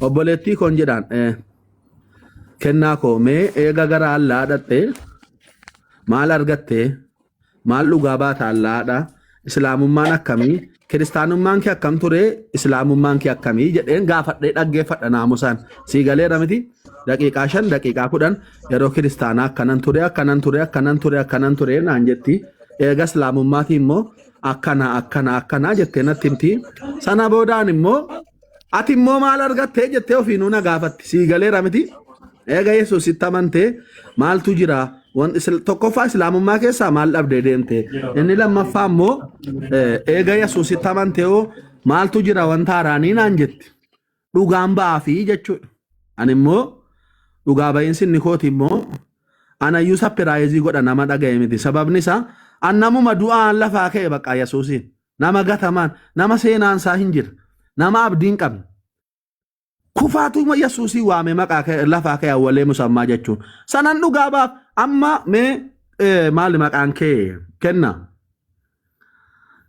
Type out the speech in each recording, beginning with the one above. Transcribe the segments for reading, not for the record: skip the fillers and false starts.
Obboleettii koon jedhaan kennaa koo mee eega gara allaa dhaqxee maal argattee maal dhugaa baata allaadha islaamummaan akkamii kiristaanummaan kee akkam ture islaamummaan kee akkamii jedheen gaafadhee dhaggeeffadha naamusaan sii galeera miti daqiiqaa 5 daqiiqaa 10 yeroo kiristaanaa akkanan ture akkanan ture akkanan ture akkanan ture naan jetti eega islaamummaatii immoo akkana akkana akkana jettee natti himti sana boodaan immoo Ati immoo maal argattee jettee ofiinuu na gaafatti. Sii galeera miti. Eega Yesuusitti amantee maaltu jira? Tokkoffaa Islaamummaa keessaa maal dhabdee deemte? Inni lammaffaa immoo eega Yesuusitti amantee hoo maaltu jira wanta haaraanii naan jetti. Dhugaan ba'aafii jechuudha. Ani immoo dhugaa ba'iinsi inni kooti immoo anayyuu sapiraayizii godha nama dhaga'e miti. Sababni isaa an namuma du'aan lafaa ka'e bakka Yesuusiin. Nama gatamaan, nama seenaan isaa hin jirre, nama abdii hin qabne. Kufaatuma Yesuusii waame maqaa kee lafaa kee awwalee musammaa jechuun. Sanan dhugaa baaf amma mee maali maqaan kee kenna.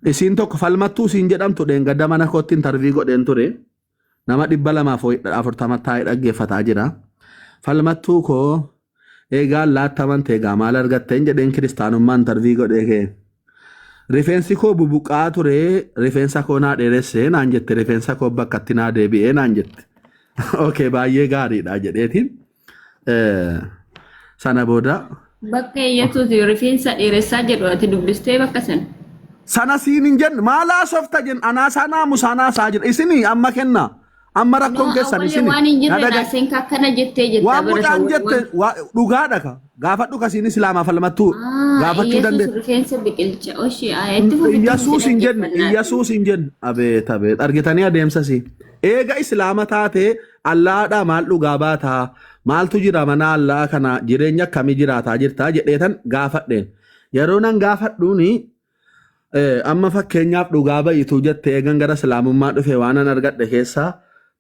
Isiin tokko falmattuu isiin jedhamtu dheengadda mana kootti intarvii godheen ture. Nama 240 taa'ee dhaggeeffataa jira. Falmattuu koo eegaa allaatti amante egaa maal argatteen jedheen kiristaanummaa intarvii godhee kee. Rifeensi koo bubuqaa ture rifeensa koo naa dheeressee naan jette rifeensa koo bakkatti naa deebi'ee naan jette. Okay baay'ee gaariidha jedheetiin sana booda Bakka Yesuus rifeensa dheeressaa jedhu ati dubbistee bakka sana. Sana siin hin jenne maal haasofta jenna anaasaa naamusaa naasaa jira isinii amma kenna amma rakkoon No, keessan awwalee isinii waan hin na jirre dhaga naaseen ka akkana jettee jetta waan bara mucaan isa jette waan. dhugaadha ka gaafadhu kasiin islaamaa falmattuu Ah, gaafachuu Yesuus dandeessa. rifeensa biqilcha. Oshi, itti fufi itti fufi Iyyasuus hin jenne dhaggeeffannaa. Iyyasuus hin jenne abeet abeet argitanii adeemsasi eega islaama taate Allaadhaa maal dhugaa baataa maaltu jira mana Allaa kana jireenya akkamii jiraataa jirtaa jedheetan gaafadheen yeroo nan gaafadhuuni amma fakkeenyaaf dhugaa ba'ituu jette eegan gara islaamummaa dhufe waanan argadhe keessaa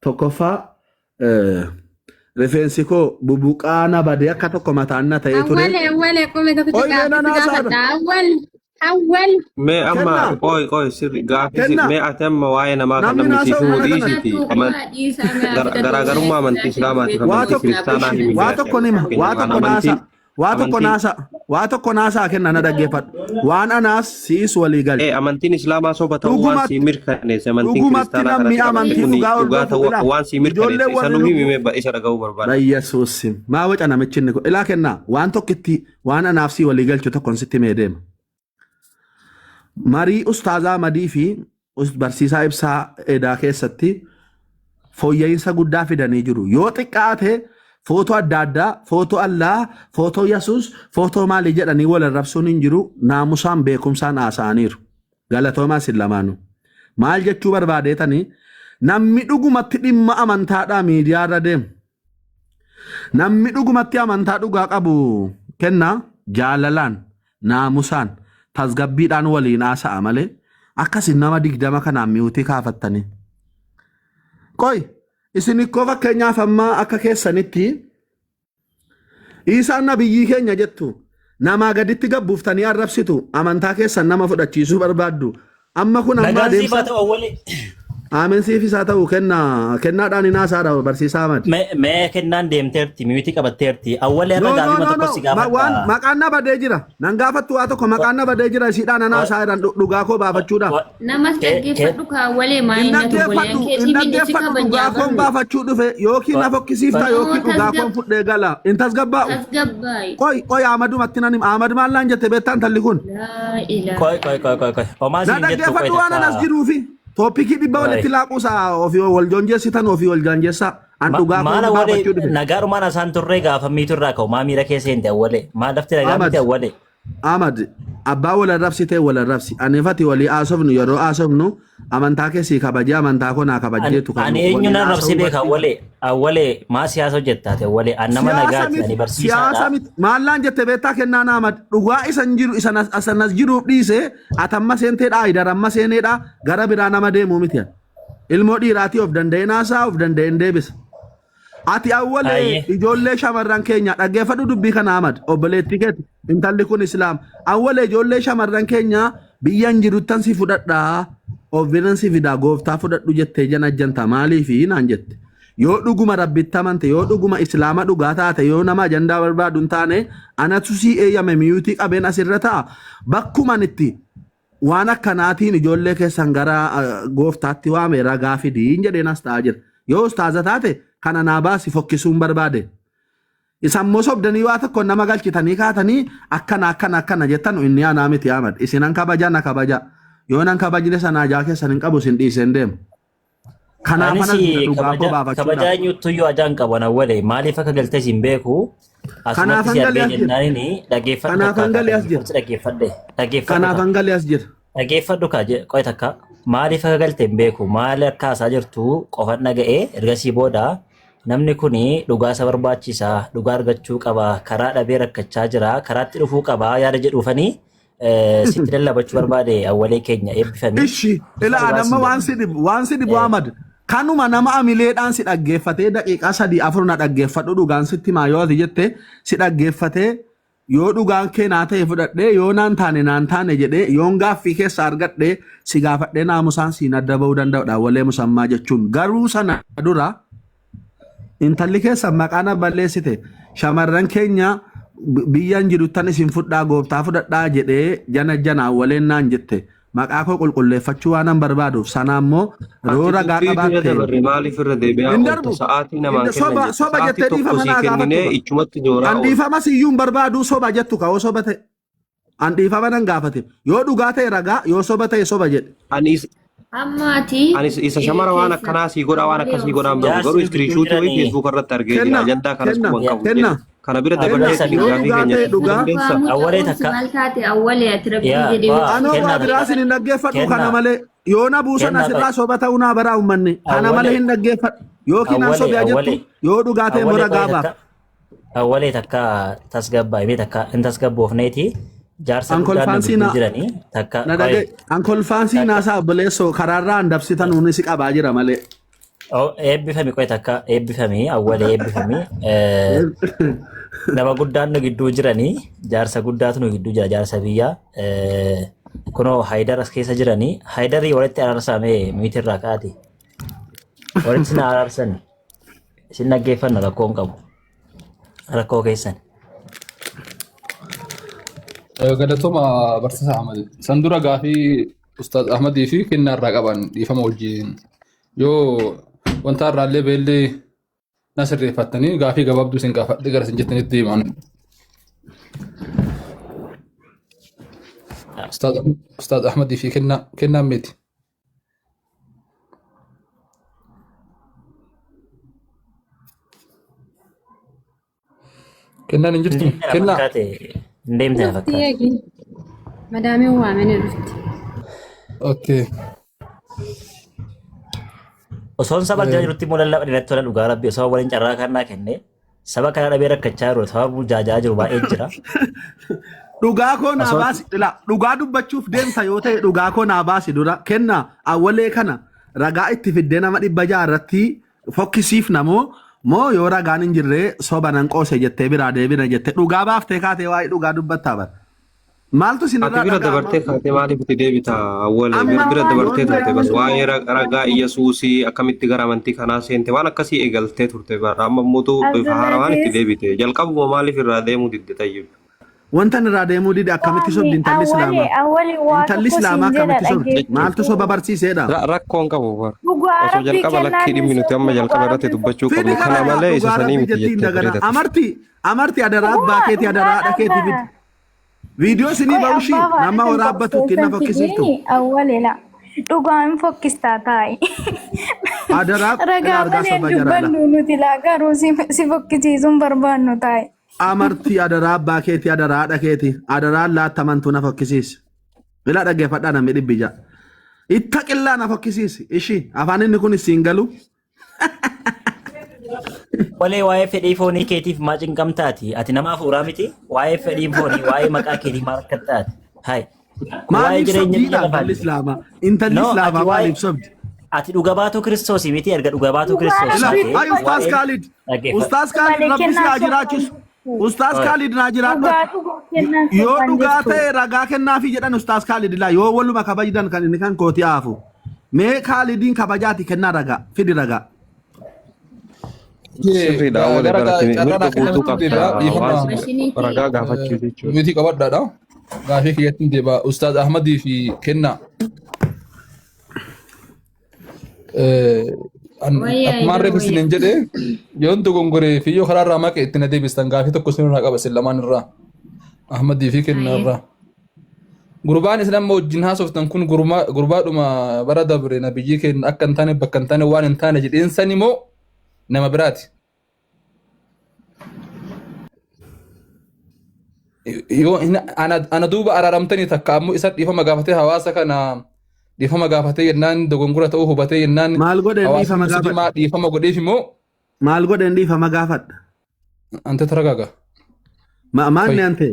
tokkoffaa rifeensi koo bubuqaa na badee akka tokko mataan na ta'ee ture. Awwal awwal qome tokkicha Qoy mee gaaffii nan si haasa'a. gaafadha. Awwal awwal Mee amma Kennaa qoy qoy sirri gaaffii si kennaa mee ati amma waa'ee namaa kan namni namni siif naasa'u himu mana kana dhiisiiti Kanaatu aman waa dhiisaa mee fixatu garaagarummaa amantii islaamaatiif waa amantii tokko kiristaanaa ishi himi waa mee ati tokko amma nima fakkeenya waa waan tokko naasa amantiin waa tokko amantiin naasa waa tokko naasaa kenna na dhaggeeffadhu waan anaas siis walii galche ee amantiin islaamaa soba ta'uu waan sii dhugumatti mirkaneesse amantiin dhugumatti kiristaanaa namni kanatti qabate amantii kuni dhugaa dhugaa hordofu ta'uu ilaa akka waan sii ijoollee mirkaneesse isa warri nu himi lubbuu mee isa dhaga'uu barbaada. Yesuusim maa waca namichi inni kun ilaa kennaa waan tokkitti waan anaaf sii walii galchu tokkon sitti mee deema. Marii Ustaazaa Ahmadii fi Barsiisaa Ibsaa Edaa keessatti fooyya'insa guddaa fidanii jiru. Yoo xiqqaate footoo adda addaa, footoo Allaa, footoo Yesuus, footoo maalii jedhanii wal arrabsuun hin jiru. Naamusaan beekumsaan haasa'aniiru. Galatoomaa isin lamaanuu. Maal jechuu barbaadeetanii namni dhugumatti dhimma amantaadhaa miidiyaarra deemu. Namni dhugumatti amantaa dhugaa qabu kenna jaalalaan, naamusaan, tasgabbiidhaan waliin haasa'a malee akkasin nama 20 kanaan miyuutii kaafattanii. Qoy isin ikkoo fakkeenyaaf ammaa akka keessanitti Iisaan nabiyyii keenya jettu namaa gaditti gabbuuftanii arrabsitu amantaa keessan nama fudhachiisuu barbaaddu Amma kun amma Nagaan siif adeemsa haa ta'u awwali. Aamen siifis haa ta'u kenna kennaadhaan hin haasaadha barsiisaa Ahmad. Mee kennaan deemteerti miyuutii qabatteerti. Awwali har'a No no gaafii no tokko no si waan gaafadha. maqaan na badee jira. Nan gaafattu waa tokko maqaan na badee jira isiidhaan nan haasaa jiran dhugaa koo baafachuudhaaf. Namas dhaggeeffadhu kaawwalee Hin maayinna dhaggeeffadhu obboleeyyan hin keetii minni si dhaggeeffadhu kabajaa dhugaa koon barru. baafachuu dhufe yookiin na fokkisiifta yookiin dhugaa koon fudhee gala. Hin tasgabbaa'u. Tasgabbaa'i. Qoy qoy Ahmadumatti nan hima Ahmad maal naan jette beektaa intalli kun. Laa ilaaha. Qoy qoy qoy qoy qoy. Homaa Na siin jettu qoy dhaggeeffadhu waan anas takka. jiruufi. Tooppikii dhibba Qoy. walitti laaquusa ofii wal joonjeessitan ofii wal jaanjessaa. An dhugaa Maal koon awwalee baafachuu dhufe. nagaadhumaan asaan turree gaafa miitu irraa ka'u maa miira keessa hin awwalee maa lafti nagaa Ahmad miti awwalee. Ahmad abbaa wal arrabsitee wal arrabsi. Ani fati walii haasofnu yeroo haasofnu amantaa kee sii kabajee amantaa koo naa kabajjeetu kan Ani eenyu waliin nan haasa'uu rabsi beeka barsiisa. awwalee awwalee maa siyaasa hojjettaate awwalee an nama Siyaasa nagaati ani miti barsiisaadha. siyaasa miti maallaan jette beektaa kennaan Ahmad dhugaa isa hin jiru isa nas jiruuf dhiise atamma seenteedha ayidaramma seeneedha gara biraa nama deemuu miti. Ilmoo dhiiraatii of danda'een haasaa of danda'een deebisa. Ati awwalee Ayyee. ijoollee shamarran keenya dhaggeeffadhu dubbii kana Ahmad obboleettii keeti intalli kun islaam awwalee ijoollee shamarran keenya biyyan jiruttan si fudhadhaa of biran si fidaa gooftaa fudhadhu jettee janajjanta maaliifi naan jette. Yoo dhuguma rabbitti amante, yoo dhuguma islaama dhugaa taate, yoo nama ajandaa barbaadu hin taane, anatu sii eeyyame miyuutii qabeen asirra ta'a. Bakkuman itti waan akkanaatiin ijoollee keessan gara gooftaatti waame ragaa fidiin jedheen as ta'aa jira. Yoo ustaaza taate kana naa baasi fokkisuun barbaade. Isan immoo sobdanii waa tokko nama galchitanii kaatanii akkana akkana akkana jettan inni anaa miti Ahmad. Isinan kabaja na kabaja. Yoo nan kabajne sanaa jaa keessan hin qabu isin dhiiseen deema. Kanaaf Anis anas jira dhugaa koo kabaja baafachuudhaaf. kabajaa eenyuttuyyuu ajaan qaban awwalee maaliif akka galtes hin beeku asumatti Kanaafan si galee argee as jira. jennaanini dhaggeeffadhu takka Kanaafan galee as jira. dhaggeeffadhu dhaggeeffadhe dhaggeeffadhu ka Kanaafan galee as jira. dhaggeeffadhu ka qoy takka maaliif akka galte hin beeku maal akka haasaa jirtu qofan dhaga'ee ergasii booda namni kuni dhugaa isa barbaachisaa dhugaa argachuu qaba karaa dhabee rakkachaa jira karaatti dhufuu qaba yaada jedhuufanii sitti lallabachuu barbaade awwalee keenya eebbifamii Ishi ila dhugaa anamma sin waan jedha. si dhibu waan si dhibu Ahmad. Kanuma nama amileedhaan si dhaggeeffatee daqiiqaa 3 4 na dhaggeeffadhu dhugaan sitti maa yoo ati jette si dhaggeeffatee yoo dhugaan kee naa ta'e fudhadhee yoo naan taane naan taane jedhee yoon gaaffii keessa argadhee si gaafadhee naamusaan siin adda ba'uu danda'udha walee musammaa jechuun garuu sana dura intalli keessa maqaa na balleessite shamarran keenya biyyan jiruttan isin fudhaa gooftaa fudhadhaa jedhee jana janaa waleen naan jette maqaa koo qulqulleeffachuu waan barbaaduuf sana ammoo Ati yoo ragaa dubbii bira qabaatte dabarre maaliif irra deebi'aa hin oolta? darbu. Sa'aatii namaan kennan Soba jette. soba Sa'aatii jettee tokko dhiifama sii naa kenninee gaafattu. ichumatti jooraa An oolta. dhiifama siyyuu hin barbaadu soba jettu ka'oo soba ta'e. An dhiifama nan gaafate. Yoo dhugaa ta'e ragaa yoo soba ta'e soba jedhe. Ani is- Amma ati ani isa shamara waan keessa akkanaa sii godhaa waan akkasii godhaan beeku Jaarsi garuu gidduu iskiriishuutii wayii jiranii feesbuuk irratti argee jira. Kenna Ajandaa kanas kenna quban qabu kenna jedhe. Kana bira awwalee kenna dabartee sami yoo gaafii dhugaa keenya ta'e dhiisuu dhugaa. dandeessaa? awwalee takka maal taate awwalee ati rabbii yaa jedhee waa Anoo kennaa waa biraa takka sin hin dhaggeeffadhu kana kennaa malee yoo na buusan kennaa asirraa soba ta'uu naa baraa uummanni kana malee awwalee hin dhaggeeffadhu yookiin an awwalee sobee jettu awwalee yoo dhugaa ta'e immoo awwalee ragaa qoy baaf. takka awwalee takka tasgabbaa'imee takka hin tasgabboofneeti jaarsa An guddaan nu kolfaansii gidduu na jiranii takka na qoy dhagaye an kolfaansii takka naasaa obboleessoo karaarraa an dabsitan nuuni si qabaa jira malee. Oh, eebbifami qoy takka eebbifami awwalee eebbifami nama guddaan nu gidduu jiranii jaarsa guddaatu nu gidduu jira jaarsa biyyaa kunoo Haydar as keessa jiranii Haydarii walitti araarsamee miitirraa kaati walitti na araarsan isin dhaggeeffanna rakkoo hin qabu rakkoo keessan. Galatooma barsiisaa Ahmad. San dura gaafii Ustaaz Ahmadii fi kennaa irraa qaban dhiifama wajjin yoo wanta irraallee beellee na sirreeffattanii gaafii gabaabduu isin gaafadhe gara isin jettanitti deeman. Ustaaz Ahmadii fi kennaa kennaan miti. Kennaan hin jirtu. Hin deemte na Kennaa. fakkaate hin deemte na Dhufti fakkaate. eegi. Madaamiin waamanii dhufti. Okay. Osoon saba argaa jirutti immoo lallabaa dheeratti tola dhugaa rabbi osoo waliin carraa kannaa kenne saba kana dhabee rakkachaa jiru saba burjaajaa jiru baay'ee jira. Dhugaa koo naa Osoo baasi ila dhugaa dubbachuuf deemta yoo ta'e dhugaa koo naa baasi dura kenna awwalee kana ragaa itti fiddee nama 600 irratti fokkisiif namoo moo yoo ragaan hin jirre soba nan qoose jettee biraa deebina jette dhugaa baaftee kaatee waa'ee dhugaa dubbattaa bara. Maaltu Ati isinirraa bira dhaga'ama? dabartee kaatee maaliif itti deebita awwalee Amma bira dabartee yoon turte bas beekumsi waa'ee ragaa Iyyasuusii akkamitti gara amantii kanaa seente waan akkasii eegaltee turte bara amma immoo bifa haarawaan itti Abdulaziz deebite jalqabuma maaliif irraa deemuu didde tayyib. Wanta irraa deemuu dide akkamitti sobdi intalli awwalee islaamaa? awwalee waa Intalli tokko islaamaa siin jedha akkamitti sobdi? dhaggeeffadhu. Maaltu soba barsiiseedha? Rakkoon qabu bara. Dhugaa Osoo rabbii jalqaba kennaan lakkii hin dhimmi nuti amma sobne jalqaba dhugaa irratti rabbii dubbachuu Fidi qabnu kana kana malee isa dhugaa sanii rabbii miti jettiin jettee dagana. bareedate. Amarti amarti adaraa abbaa Dhuguma keetii adaraa haadha keetii dhugaadha. fidi. Viidiyoo isinii Qoy ba'ushii abbaa nama haadha waraabbatu ittiin na qopheessan fokkisiiftu. fidiini awwalee la. Dhugaa hin fokkistaa taa'i. Adaraa ila Ragaa argaa malee hin soba jaraadha. dubbannu nuti laa garuu si fokkisiisuun barbaannu taa'i. Amartii adaraa abbaa keetii adaraa haadha keetii adaraa laattamantu na fokkisiisi. Ila dhaggeeffadhaa namni 600. Itta qillaa na fokkisiisi. Ishii afaan inni kun isiin galu. Walee waa'ee fedhii foonii keetiif maa cinqamtaati? Ati nama hafuuraa miti? Waa'ee fedhii foonii, waa'ee maqaa keetiif maal rakkattaati? Hai. Kun waa'ee Maaliif jireenya biyya sobdiidha intalli lafaati. islaamaa? Intalli No, ati islaamaa waa'ee maaliif sobdi? ati dhuga baatuu Kiristoosii miti erga dhuga baatuu Dhugaa Kiristoos Ila rabbii taate ay Ustaaz waa'ee Khalid dhaggeeffadhu. Ustaaz Khalid malee rabbi si kennaan haa jiraachisu. Ustaaz Oi. Khalid naa jiraadhu Dhugaa ati. dhugaa kennaan Yoo sobaan dhugaa jirtu. ta'e ragaa kennaafi jedhan Ustaaz Khalid ilaa yoo waluma kabajdan kan inni kan kooti haafu. Mee Khalidiin kabajaati kennaa ragaa fidi ragaa. Sirriidha awwalee Gara baratame carraa mirga naa guutuu kennamitti qabda deebi'a. Dhiifama waan Mashiniitii ragaa gaafachuu jechuudha. miti qabadhaadha. Gaafii kiyyatti deebi'a. Ustaaz Ahmadii fi Kennaa. Wayyaa Akkumaan Haydar reefu wayyaa. isiniin jedhe yoon dogongoree fi yoo karaa irraa maqe itti na deebistan gaafii tokko isin irraa qaba isin lamaan irraa. Ahmadii fi Kennaa Ayyee. irraa. Gurbaan isin amma wajjin haasoftan kun gurbaadhuma bara dabre nabiyyii keenya akka hin taane bakka hin taane waan hin taane jedheen san immoo nama biraati. Yoo ana duuba araaramtanii takka ammoo isa dhiifama gaafatee hawaasa kana dhiifama gaafatee jennaan dogongora ta'uu hubatee jennaan Maal godheen hawaasni dhiifama gaafadha? musliimaa dhiifama godheef immoo Maal godheen dhiifama gaafadha? ante taragaaga. Maal Qoy ni ante?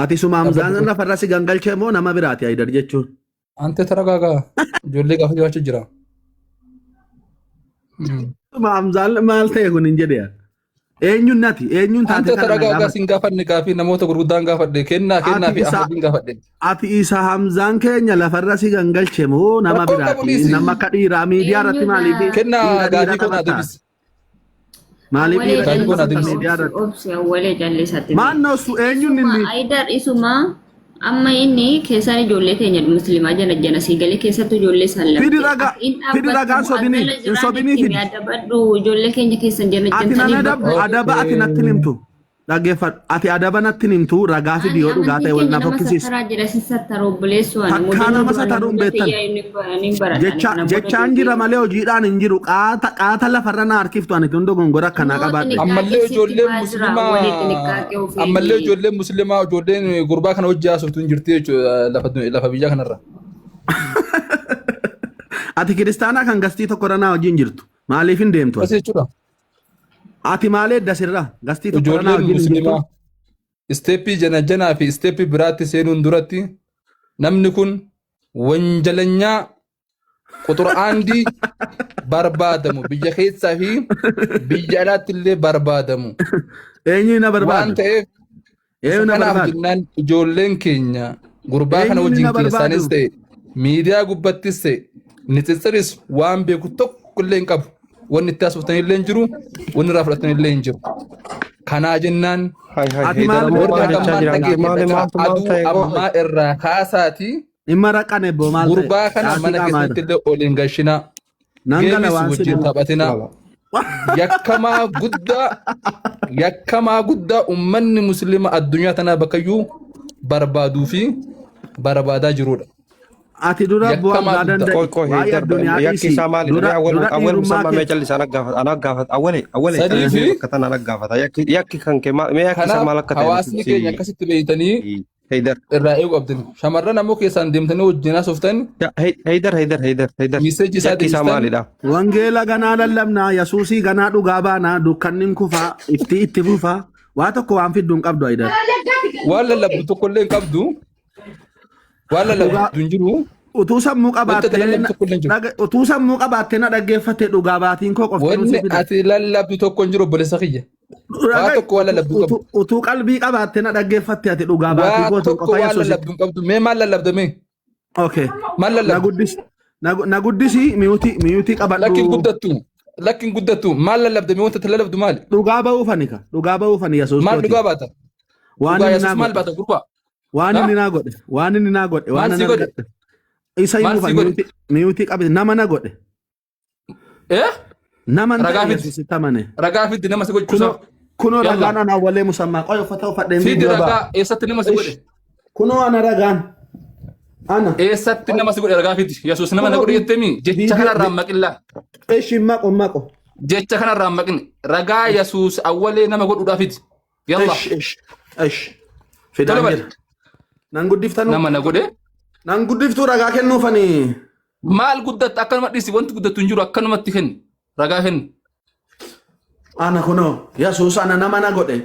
Ati suma Hamzaan dhaabbadhu. lafarra si gangalchee moo nama biraati Haydar jechuun? Ante taragaaga ijoollee gaafa jiraachuu jira. Suma Hamzaan maal ta'e kun hin jedhe. Eenyuun nati? Eenyuun taate Ante kana na taragaaga gaafadhe? sin gaafanne gaafii namoota gurguddaan gaafadhe kennaa kennaa Ati fi isa Ahmadiin gaafadhe. Ati isa Hamzaan keenya lafarra si gangalche moo nama Rakkoon qabu biraati? dhiisi. Nama akka dhiiraa miidiyaa irratti Eenyudha? maaliif Kennaa dhiira dhiira gaafii koo naa taphatta? deebisi. Maaliif Awwalee dhiira Gaafii dhiira koo naa taphatta deebisi. miidiyaa obsi irratti? obsi awwalee jallisatti mee. Maal noosu eenyuun Isuma inni? Haydar isuma amma inni keessaan ijoollee teenya musliimaa jala jala sii galee keessattuu ijoollee isaan Fidi lamte ragaa akka hin fidi ragaan dhaabbattamu sobinii as jala hin jiraan sobinii itti fidi. adabadhu ijoollee keenya keessan jala Ati nan jantanii adabdu bakka adaba ati natti himtu. Dhaggeeffadhu. Ati adaba natti himtu ragaa fidi Ani yoo dhugaa amantiin ta'e wal keenya na nama fokkisiisa. sattaraa jira sin sattara obboleessu ani Takkaa mudannoo nama duraan sataruun mudate beektan. yaa inni baradhani Jecha kana booda jechaan jira deebi'ee. malee hojiidhaan hin jiru. Qaata qaata lafarra na harkiftu ani tun dogongora akkanaa Noo qabaadhe. Ammallee xiniqqaaqee sitti ijoolleen ba'aa jira musliimaa awwalee xiniqqaaqee ammallee ofii. ijoolleen musliimaa ijoolleen gurbaa kana hojii haasoftu hin jirti jechuudha lafa lafa biyya kanarra. Ati kiristaanaa kan gastii tokko irra naa wajjin jirtu. Maaliif hin deemtu Akkas ati? jechuudha. Ati maal edda sirraa? Gastii tokko irra naa Ijoolleen wajjin hin jirtu. musliimaa isteeppii jana janaa fi isteeppii biraatti seenuun duratti namni kun wanjalanyaa quxura aandii barbaadamu biyya keessaa fi biyya alaatti illee barbaadamu Eenyu na waan barbaada? ta'eef isa Eenyu na kanaaf barbaada? jennaan ijoolleen keenya gurbaa kana Eenyu wajjin na keessaanis barbaadu? ta'e miidiyaa gubbattis ta'e nitsitsiris waan beeku tokko illee hin qabu. Wanni itti haasoftan illee hin jiru, wanni irraa fudhatan illee hin jiru. Kanaa jennaan Hai hai Ati Haydar maal ammoo warri maal haga jechaa ammaan jira? dhageeffadha Maali jira maaltu maal aduu ta'e qoy? ammaa irraa kaasaatii Dhimma raqane boo maal ta'e? gurbaa kana Dhaatii mana qaamaa keessatti irra. illee ol hin gashinaa. Nan gala Geemis waan wajjin sin taphatinaa. Yakkamaa guddaa yakkamaa guddaa ummanni musliima addunyaa tanaa bakkayyuu barbaaduu fi barbaadaa jirudha. Ati dura bu'aa Yakkamaa abbaa guddaa. danda'i. Qoy qoy Waa'ee Haydar addunyaa yakki dhiisii. isaa maalidha? Dura Mee awwal dura awwal dhiirummaa musammaa kee mee callisee ana gaafata ana gaafata awwale awwale Sadii callisee fi bakka tana ana gaafata yakki yakki kan kee maal mee yakki isaa kanaaf maal akka ta'e nutti hawaasni keenya ibsi akkasitti beeytanii Haydar. irraa eeguu qabdan. Shamarran ammoo keessaan deemtanii wajjin haasoftan Ya Haydar Haydar Haydar Haydar miseejii isaa yakki isaa deebistan maalidha? Wangeela ganaa lallabnaa, Yesuusii ganaa dhugaa baanaa, dukkanni hin kufaa, ifti itti fufaa. Waa tokko waan fiddu hin qabdu Haydar. waan lallabdu tokkollee hin qabdu. Waan Dhugaa lallabdu hin jiru. utuu sammuu Wanti ati qabaattee lallabdu na- tokkollee hin jiru. utuu sammuu qabaattee na dhaggeeffatte dhugaa baatiin koo qofti Wanni nuti fida. ati lallabdu tokko hin jiru obboleessa kiyya. Waa Dhaga tokko waan lallabdu hin qabdu. utuu qalbii qabaattee na dhaggeeffatte ati dhugaa baatii Waa kootiin tokko qofa waan Yesuusitti. lallabdu hin qabdu. Mee maal lallabda mee? Okay. Maal Na lallabda? guddisi. Na guddisi miyuutii miyuutii Lakki hin qabadhu. guddattu. Lakki hin guddattu. Maal lallabda mee wanta ati lallabdu maali? Dhugaa ba'uufani ka. Dhugaa ba'uufani Yesuus Maal kootiin. dhugaa baata? Waan Dhugaa inni Yesuus naa maal godhe. baata gurbaa? Waan Ha? inni naa godhe. Waan inni naa godhe. Waan Maal si an godhe? argadhe. Isa Maal himuufan si godhe? miyuutii miyuutii qabe nama na godhe. Eh? Nama hin Ragaa ta'e fidi. Yesuusitti amane. Ragaa fidi nama si gochuusaa. Kunoo kunoo Yalla. ragaan ana awwalee musammaa qoy uffata uffadheen Fidi viidiyoo ba'a. ragaa eessatti nama si godhe? Ish kunoo ana ragaan ana Eessatti nama si godhe ragaa fidi. Yesuus nama na kunoo godhe jettee jecha viidiyoo kanarraa maqillaa. ish maqo maqo Jecha kanarraa maqin. Ragaa Yesuus awwalee nama godhuudhaa fidi. Yalla. ish ish ish Tole fidaan bari. jira. Nan guddiftanuu Nama na godhe. nan guddiftuu ragaa kennuufani. Maal guddatta akkanuma dhiisi wanti guddattu hin jiru akkanumatti kenni. Ragaa kenni. Ana kunoo Yesuus ana nama na godhe.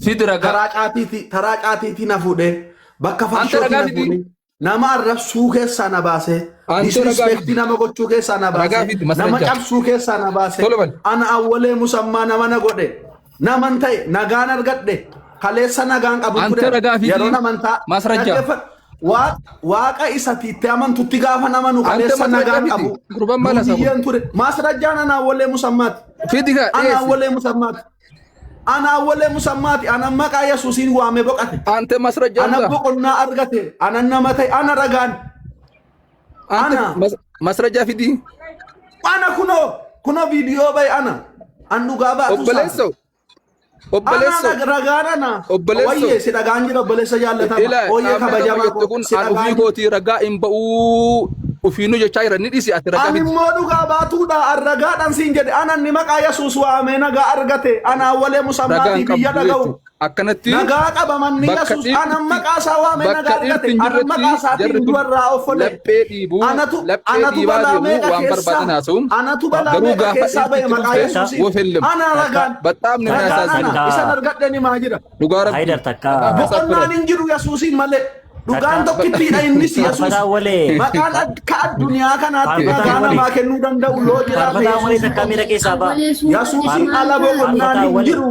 Fidi ragaa. Taraa qaatiitii taraa qaatiitii na fuudhee bakka Ante farshootii ragaa na fidi. fuudhee nama arrabsuu keessaa na baasee Ante ragaa disrespectii fidi. nama gochuu keessaa na Ragaa baasee fidi nama masrajjaa. cabsuu keessaa na baasee Tole bari. ana awwalee musammaa nama na godhe naman ta'e nagaan argadhe kaleessa nagaan qabu Ante ture ragaa fidi yeroon amantaa masrajjaa. dhaggeeffadhu. Waaqa isati itti amantutti gaafa namanu Ante kaleessa masrajaa nagaan fidi. qabu. Gurbaan maal haasa'u? Guyyeen ture. Maasrajjaan anaa wallee musammaati. Fidi kaa Anaa dhiyeessi. wallee musammaati. Anaa wallee musammaati. Ana maqaa Yesuusiin waamee boqate. Ante masrajaa Ana dhugaa. boqonnaa argate. Ana nama ta'e. Ana ragaan. Ante Ana. masrajaa fidi. Ana kunoo kunoo viidiyoo bahe ana. An dhugaa baatu isaati. Obboleessoo. Ana Obboleessoo. ragaan ana. Obboleessoo. Wayyee si dhagaan jira obboleessa jaallatama. Ila Ooyyee dhaabni kabajamaa tokko jettu koo kun si an dhagaan ofii jira. kootii ragaa hin ba'uu ofiinuu jechaa jira ni dhisi ati ragaa Ani fidi. immoo dhugaa baatuudha ragaadhaan siin jedhe anan ni maqaa Yesuus waamee nagaa argate ana awwalee Ragaa hin musammaatii biyya qabdu dhaga'u jechuudha. Akkanatti nagaa qaba manni bakka Yesuus anan dhiirti maqaa isaa waamee bakka nagaa argate dhiirti hin anan jirretti maqaa jarri isaatiin kun du'arraa offole laphee dhiibuu anatu laphee anatu dhiibaa balaa deemuu meeqa waan keessaa barbaadan haasa'u anatu balaa garuu meeqa gaafa keessaa dhiirti ba'e itti maqaa dhufte Yesuusiin wofellem ana Takka ragaan baxaam ni takka ragaan ana naasaasani takka isan argadhe ni maa jira dhugaa rabbi Haydar takka baqaaf boqonnaan saffira hin jiru Yesuusiin malee dhugaan takka tokkittiidha innis Yesuus faarfataa walee maqaan akka addunyaa kanaatti faarfataa nagaa walee namaa kennuu danda'u loo jiraate faarfataa walee Yesuusiin takka qofa. miira keessaa ba'a. Awwalee suuta Yesuusiin jedhe ala maal ta'a? boqonnaan Faarfataa hin walee jiru.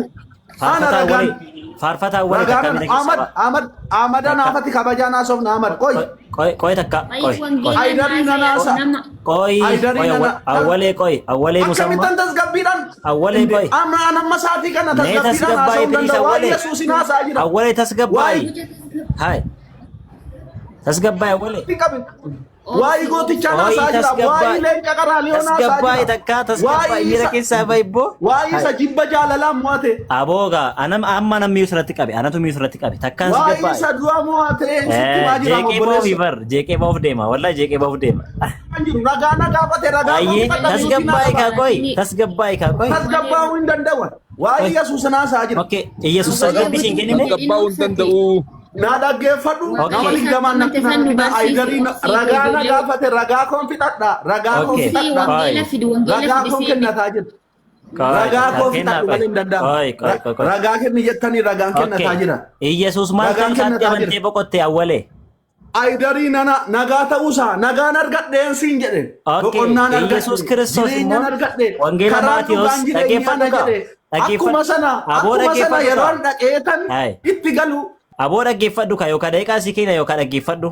Ana faarfataa ragaan walee faarfataa walee ragaan takka ana miira keessaa Ahmad ba'a. Ahmad Ahmad Takka anaafati kabajaa naasofna Ahmad qoy qoy qoy takka Wayi qoy qoy wangeela Aydarii naasaya nanaasa nama qoy Aydarii qoy nana awwalee qoy awwalee musammaa akkamittan tasgabbiidhaan awwalee inde qoy amma anamma sa'aatii kana mee tasgabbiidhaan tasgabbaa'ii haasa'uu hin piliis danda'u waa'ee awwalee Yesuusin haasaa jira awwalee waa'ee tasgabbaa'ii haay tasgabbaa'ii awwalee qabin waa'ee gootichaa qoy haasaa jira waa'ee tasgabbaa'ii leenca qaraaliyoon haasaa tasgabbaa'ii jira takka tasgabbaa'ii waa'ee miira isa keessaa ba'i ibboo waa'ee haay isa jibba jaalalaan mo'ate aboogaa anam amma nam miyu sirratti qabe anatu miyu sirratti qabe takkaan waa'ee tasgabbaa'ii isa du'a mo'ate sitti maa jira jeeqee ba'uuf obboleessa bar jeeqee ba'uuf deema wallahi jeeqee ba'uuf deema kan jiru ragaa na gaafate ragaa koo Ayyee fixadha miitii naa tasgabbaa'ii qaba kaa qoy tasgabbaa'ii kaa qoy tasgabbaa'uu hin danda'u waa'ee qoy Yesuus naasaa jira okay Yesuus Awwalee tasgabbii siin butuun kennine tasgabbaa'uu hin jedhin obsate. danda'u. Na dhaggeeffadhu nama okay Wangeela isaatti digdamaan amante natti san nu na barsiisi aydarii obsii ragaa na ijoollee gaafate ragaa koon fixadha ragaa koon okay obsii fixadha qoy wangeela fidi wangeela ragaa fidi koon siimi. kennataa jira qoy ragaa koo kennaa fixadhu qoy malee hin danda'amu qoy qoy qoy qoy ragaa kenni jettanii ragaan okay kennataa jira Yesuus maal ragaan ta'uu isaatti kennataa jira amantee boqotte awwalee aydarii nana nagaa ta'uusaa nagaan argadheen siin jedhe okay boqonnaan Yesuus argadhe Kiristoos immoo jireenyaan argadhe wangeela karaan Maatiyos dhugaan jireenyaa dhaggeeffadhu na kaa jedhe akkuma dhaggeeffadhu sana aboo akkuma sana dhaggeeffadhu kaa yeroon dhaqeetan haay itti galu aboo dhaggeeffadhu kaa yookaan daqiiqaa sii kenna yookaan dhaggeeffadhu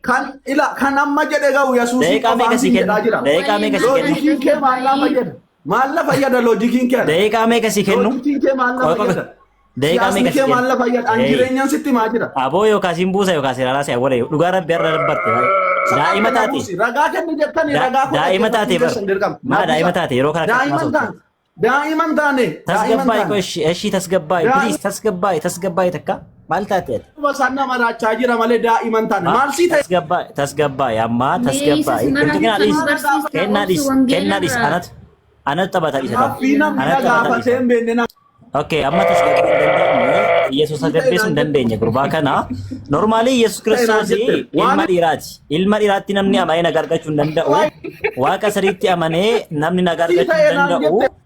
kan ila kan amma jedhe ga'u Yesuusiin daqiiqaa qofaan meeqa sii siin kennu jedhaa jira. daqiiqaa Awwalee meeqa sii kennu Loojikiin kee maal na tasgabbaa'ii. fayyada? Maal na fayyada loojikiin kee? daqiiqaa meeqa sii kennu Loojikiin kee maal na qoy qoy fayyada? daqiiqaa Siyaasni meeqa kee sii maal kennu na fayyada? An hey jireenyaan sitti maa jira? aboo yookaan siin buusa yookaan siin alaasee awwalee dhugaa rabbi har'a darbarte Sakaan daa'ima kenna taate buusi. Ragaa kenni jettanii ragaa koo daa'ima dhaggeeffachuun taate bar keessan dirqama. maa Naa daa'ima buusa. taate yeroo kana akkasumas Daa'iman ooltu taane. Daa'iman taane. Daa'iman tasgabbaa'ii qoy taane. ishii ishii tasgabbaa'ii please Daa'ima tasgabbaa'ii tasgabbaa'ii takka maal taate ati isaan nama raachaa jira malee daa'iman taane. Ma Maal sii ta'e? tasgabbaa'ii tasgabbaa'ii ammaa Mee isa tasgabbaa'ii maraafuu kennaa kan dhiis nu barsiista kennaa obsi dhiis wangeela kennaa dhiis irraa. anatu anatu taphata dhiisa tan Gaaffii namni na anatu taphata gaafatee dhiisa hin beekne na Okay, amma tasgabbii hin dandeenye Yesuus ta'e tasgabbeessuu naan hin jette. dandeenye gurbaa kana. Normaalii Yesuus Ta'e naan Kiristoos jette. ilma Waan dhiiraati. Ilma dhiiraatti namni amanee nagaa argachuu hin danda'u. Waaqa sadiitti amanee namni nagaa sii argachuu ta'e hin naan danda'u. jette.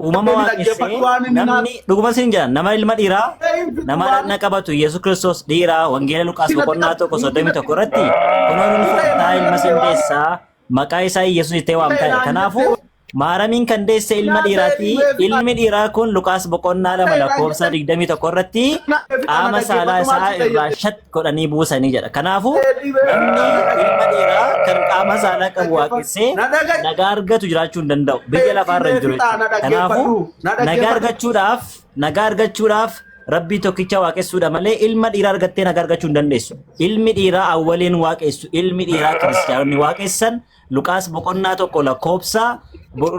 Uumama Deebi waaqessee dhaggeeffadhu waan inni naan namni dhuguma siin jedhan nama ilma dhiiraa ta'e hin fixu nama waan dhaqna qabatu Yesuus Kiristoos dhiiraa wangeela Luqaas sinatti boqonnaa qabu. 1 31 irratti kunoo Sii nun ta'e fudhataa naan ilma jette siin waan deessaa maqaa isaa Yesuus jettee ta'e waamtaa. naan jette. Kanaafuu Maaramiin kan deesse ilma Naa ta'e dhiiraati. dhibee fixa. Ilmi dhiiraa kun Luqaas boqonnaa 2 Ta'e naan lakkoofsa jette. 21 irratti Na fixa na qaama saalaa dhaggeeffadhu maal isaa sii ta'e irraa jette. shat godhanii buusanii jedha. Kanaafuu Ta'e dhibee namni ilma dhiiraa kan qaama saalaa qabu dhaggeeffadhu. waaqessee Na dhaga'i. nagaa argatu jiraachuu hin danda'u. Biyya lafaarra hin Dhibee jiru fixa na jechuudha. Kanaafuu dhaggeeffadhu. Na nagaa dhaggeeffadhu. argachuudhaaf nagaa argachuudhaaf Rabbii tokkicha waaqessuudha malee ilma dhiiraa argattee nagaa argachuu hin dandeessu. Ilmi dhiiraa awwaleen waaqessu, ilmi dhiiraa kiristiyaanonni waaqessan Luqaas boqonnaa 1 lakkoofsa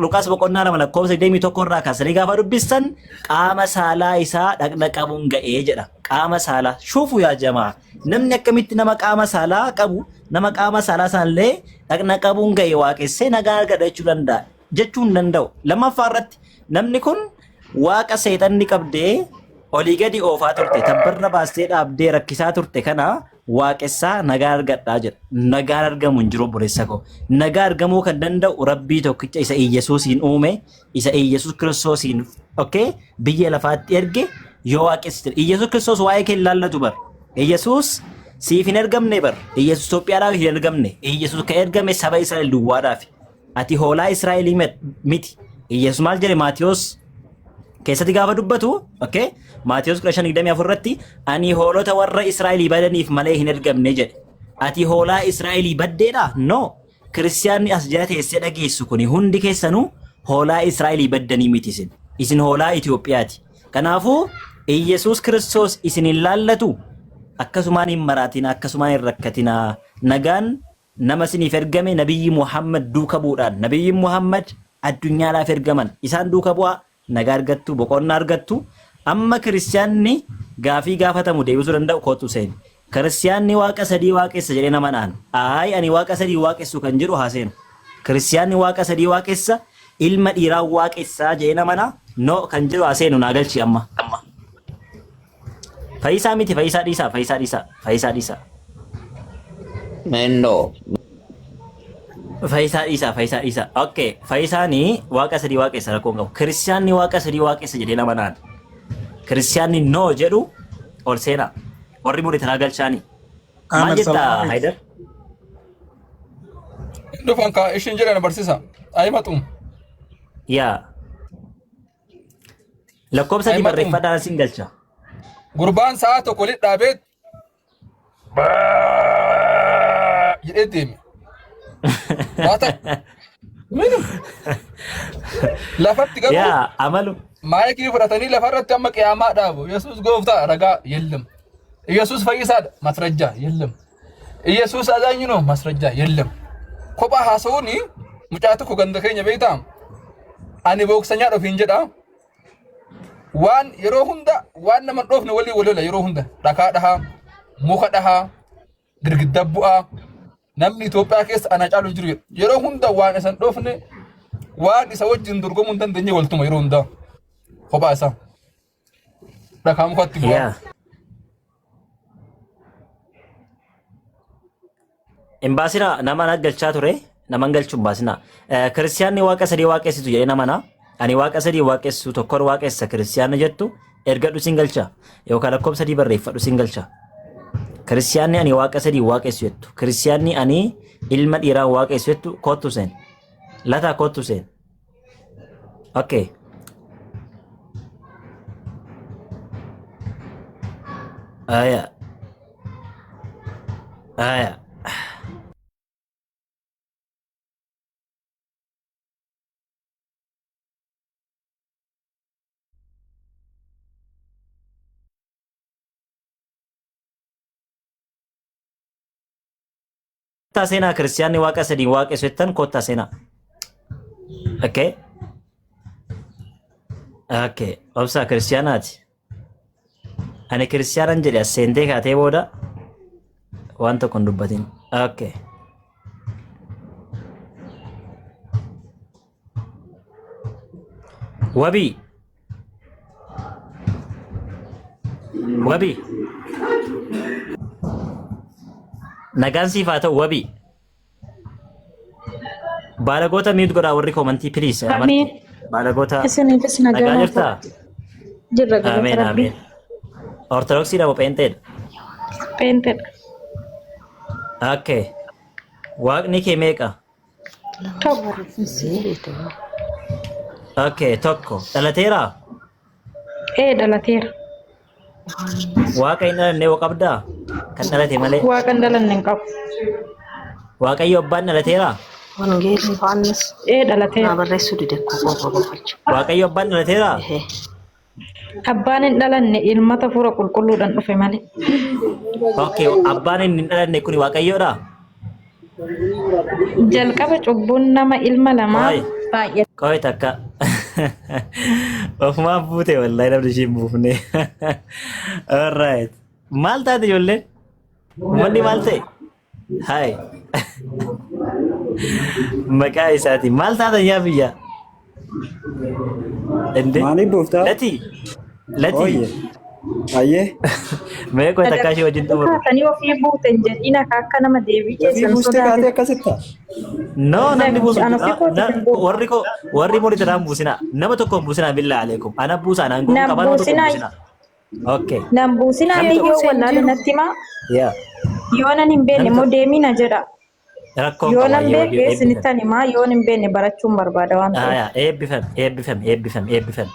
Luqaas boqonnaa 2 lakkoofsa 21 irraa kaasanii gaafa dubbistan qaama saalaa isaa dhaqna qabuun ga'ee jedha. Qaama saalaa shuufu yaa jamaa namni akkamitti nama qaama saalaa qabu nama qaama saalaa sanallee dhaqna qabuun ga'e waaqessee nagaa argadha jechuu danda'a jechuu hin danda'u. Lammaffaa irratti namni kun Waaqa seexanni qabdee olii gadi oofaa turte, tabbarra baastee dhaabdee rakkisaa turte kana waaqessaa nagaa argadhaa jedha. Nagaan argamu hin jiru obboleessa koo. Nagaa argamuu kan danda'u Rabbii tokkicha isa Iyyasuusiin uume, isa Iyyasuus Kiristoosiin okay, biyya lafaatti erge yoo waaqessite. Iyyasuus Kiristoos waa'ee kee hin laallatu bar. Iyyasuus siif hin ergamne bar. Iyyasuus Itoophiyaadhaaf hin ergamne. Iyyasuus kan ergame saba Israa'el duwwaadhaaf. Ati hoolaa Israa'elii miti. Iyyasuus maal jedhe Maatiyos Keessatti gaafa dubbatu, okay, Maatiyos 15:24 irratti ani hoolota warra Israa'elii badaniif malee hin ergamne jedhe. Ati hoolaa Israa'elii baddeedha? No. Kiristiyaanni as jala teessee dhageessu kuni hundi keessanuu hoolaa Israa'elii baddanii miti isin. Isin hoolaa Itoophiyaati. Kanaafuu Iyyasuus Kiristoos isin hin laallatu. Akkasumaan hin maraatinaa, akkasumaan hin rakkatinaa. Nagaan nama isiniif ergame Nabiyyi Muhammad duuka bu'uudhaan. Nabiyyi Muhammad addunyaadhaaf ergaman. Isaan duuka bu'aa nagaa argattu, boqonnaa argattu. Amma kiristiyaanni gaafii gaafatamu deebisuu danda'u kootu seeni. Kiristiyaanni waaqa sadii waaqessa jedhee nama naan. Ayi ani waaqa sadii waaqessu kan jedhu haa seenu. Kiristiyaanni waaqa sadii waaqessa ilma dhiiraa waaqessaa jedhee nama naa no kan jedhu haa seenu naa galchi amma. Fayyisaa miti fayyisaa dhiisaa fayyisaa dhiisaa fayyisaa dhiisaa. Mendo. Fayyisaa dhiisaa fayyisaa dhiisaa. Okay fayyisaani waaqa sadii waaqessa rakkoo hin qabu. Kiristiyaanni waaqa sadii waaqessa jedhee nama naan. Kiristiyaanni no jedhu ol seenaa. Warri muritaraa galchaanii. Maal Ahmed jetta salaam alaikum. Haydar? Dhufan kaa ishiin jedhan barsiisa. Ayimatu. Yaa. Lakkoofsa sadii Ayimatu. barreeffadhaan sin galcha. Gurbaan sa'a tokko walitti dhaabee jedhee deeme. Waa takka. Minum. Lafatti garuu Yaa amalu. maayikii fudhatanii lafarratti amma qiyaamaa dhaabu. Yesuus gooftaa ragaa የለም. Yesuus fayyisaadha masrajjaa የለም. Yesuus አዛኝ ነው masrajjaa የለም. Kophaa haasa'uun mucaa tokko ganda keenya beektaa ani booksanyaa ofiin jedha. Waan yeroo hunda waan nama hin dhoofne walii wal lola yeroo hunda dhakaa dhahaa muka dhahaa girgidda bu'aa namni Itoophiyaa keessa ana caalu hin jiru jedhu. Yeroo hunda waan isa hin dhoofne waan isa wajjin dorgomuu hin dandeenye waltuma yeroo hundaa kophaa isaa dhakaa mukatti bu'aa. Yaa. Hin baasinaa nama na galchaa ture nama hin galchu hin baasinaa. Kiristiyaanni waaqa sadii waaqessitu jedhee nama na. Ani waaqa sadii waaqessu tokkoon waaqessa kiristiyaanni jettu ergadhu sin galcha yookaan lakkoofsa sadii barreeffadhu sin galcha. Kiristiyaanni ani waaqa sadii waaqessu jettu kiristiyaanni ani ilma dhiiraa waaqessu jettu kottu seen. Lataa kottu seen. Okay. Aya. Aya. Kottaa seenaa kiristiyaanni waaqa sadii waaqessu jettan kottaa seenaa. Okay. Okay. Obsaa kiristiyaanaati. Ani kiristiyaanan jedhe as seentee kaatee booda waan tokko hin dubbatin. Okay. Wabii. Wabii. Nagaan siif haa ta'u wabii. Baalagoota mute godhaa warri koomantii please. Amarti. Amiin. Baalagoota Isiniifis nagaa nagaa haa jirtaa? ta'u. Jirra galata Ameen Rabbii. ameen. Ortodoksiidha moo pheenxeedha? Pheenxeedha. Okay. Waaqni kee meeqa? Tokko. Okay, tokko. Dhalateeraa? Ee dhalateera. Waaqa hin dhalanne hoo qabdaa? Kan dhalate malee. Waaqa hin dhalanne hin qabu. Waaqayyo abbaan dhalateeraa? Wangeelli Yohaannis Ee dhalateera. naa barreessuu dide koo qofa gofalcha. Waaqayyo abbaan dhalateeraa? Abbaan hin dhalanne ilmata fuula qulqulluudhaan dhufe malee. Okay, abbaan inni hin dhalanne kuni Waaqayyoodha? Jalqaba cubbuun nama ilma lamaa Qoy, baay'ate. qoy takka. Ofumaan buute wallahi namni ishee hin buufne. Alright. Maal taate ijoolleen? Uummanni maal ta'e? Hai. Maqaa isaatiin maal taatan yaa biyya? Inde? Maaliif buuftaa? Lati. Lati. Ooyye. Ayyee. Mee qoy takkaa ishee wajjin xumurru. Kaatanii ofii buute hin jedhiin akka akka nama deebii Ofii keessan buustee kaatee sodaate. akkasitta. No, namni buusu An ofii kootiif hin buufne. warri koo warri monitoraan buusinaa. Nama tokko hin buusinaa billaa aleekum. Ana buusaa naan goon Nan qabaa nama tokko hin buusinaa. buusinaa. Okay. Nan buusinaa Namni yoo tokko. wallaale natti himaa. Yaa. Yoo nan hin beekne Namni immoo tokko deemina jedha. rakkoon Yoo qaba nan ayyee wabii beekne eebbifame. isinittan himaa yoo hin beekne barachuun barbaada waan ta'eef. Aayaa eebbifame eebbifame eebbifame eebbifame.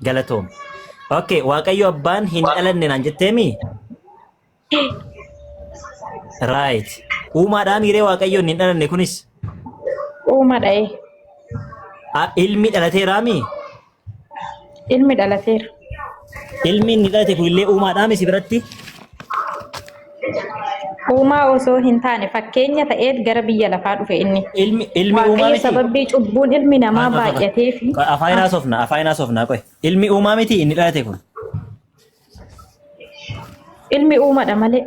Galatoom. Okay, Waaqayyo abbaan hin dhalanne naan jetteemi? Right. Uumaadhaa miiree Waaqayyoon hin dhalanne kunis? Uumadha ee. Ilmi dhalateeraami? Ilmi dhalateera. Ilmi inni dhalate kunillee uumaadhaami si biratti? Uumaa osoo hin taane fakkeenya ta'eet gara biyya lafaa dhufe inni. Ilmi uumaa Waaqayyo miti? sababii cubbuun ilmi namaa Qoy, qoy, qoy. baay'atee fi Qoy, Afaan haasofna, afaan haasofna, qoy. Ilmi uumaa miti inni dhalate kun? Ilmi uumadha malee.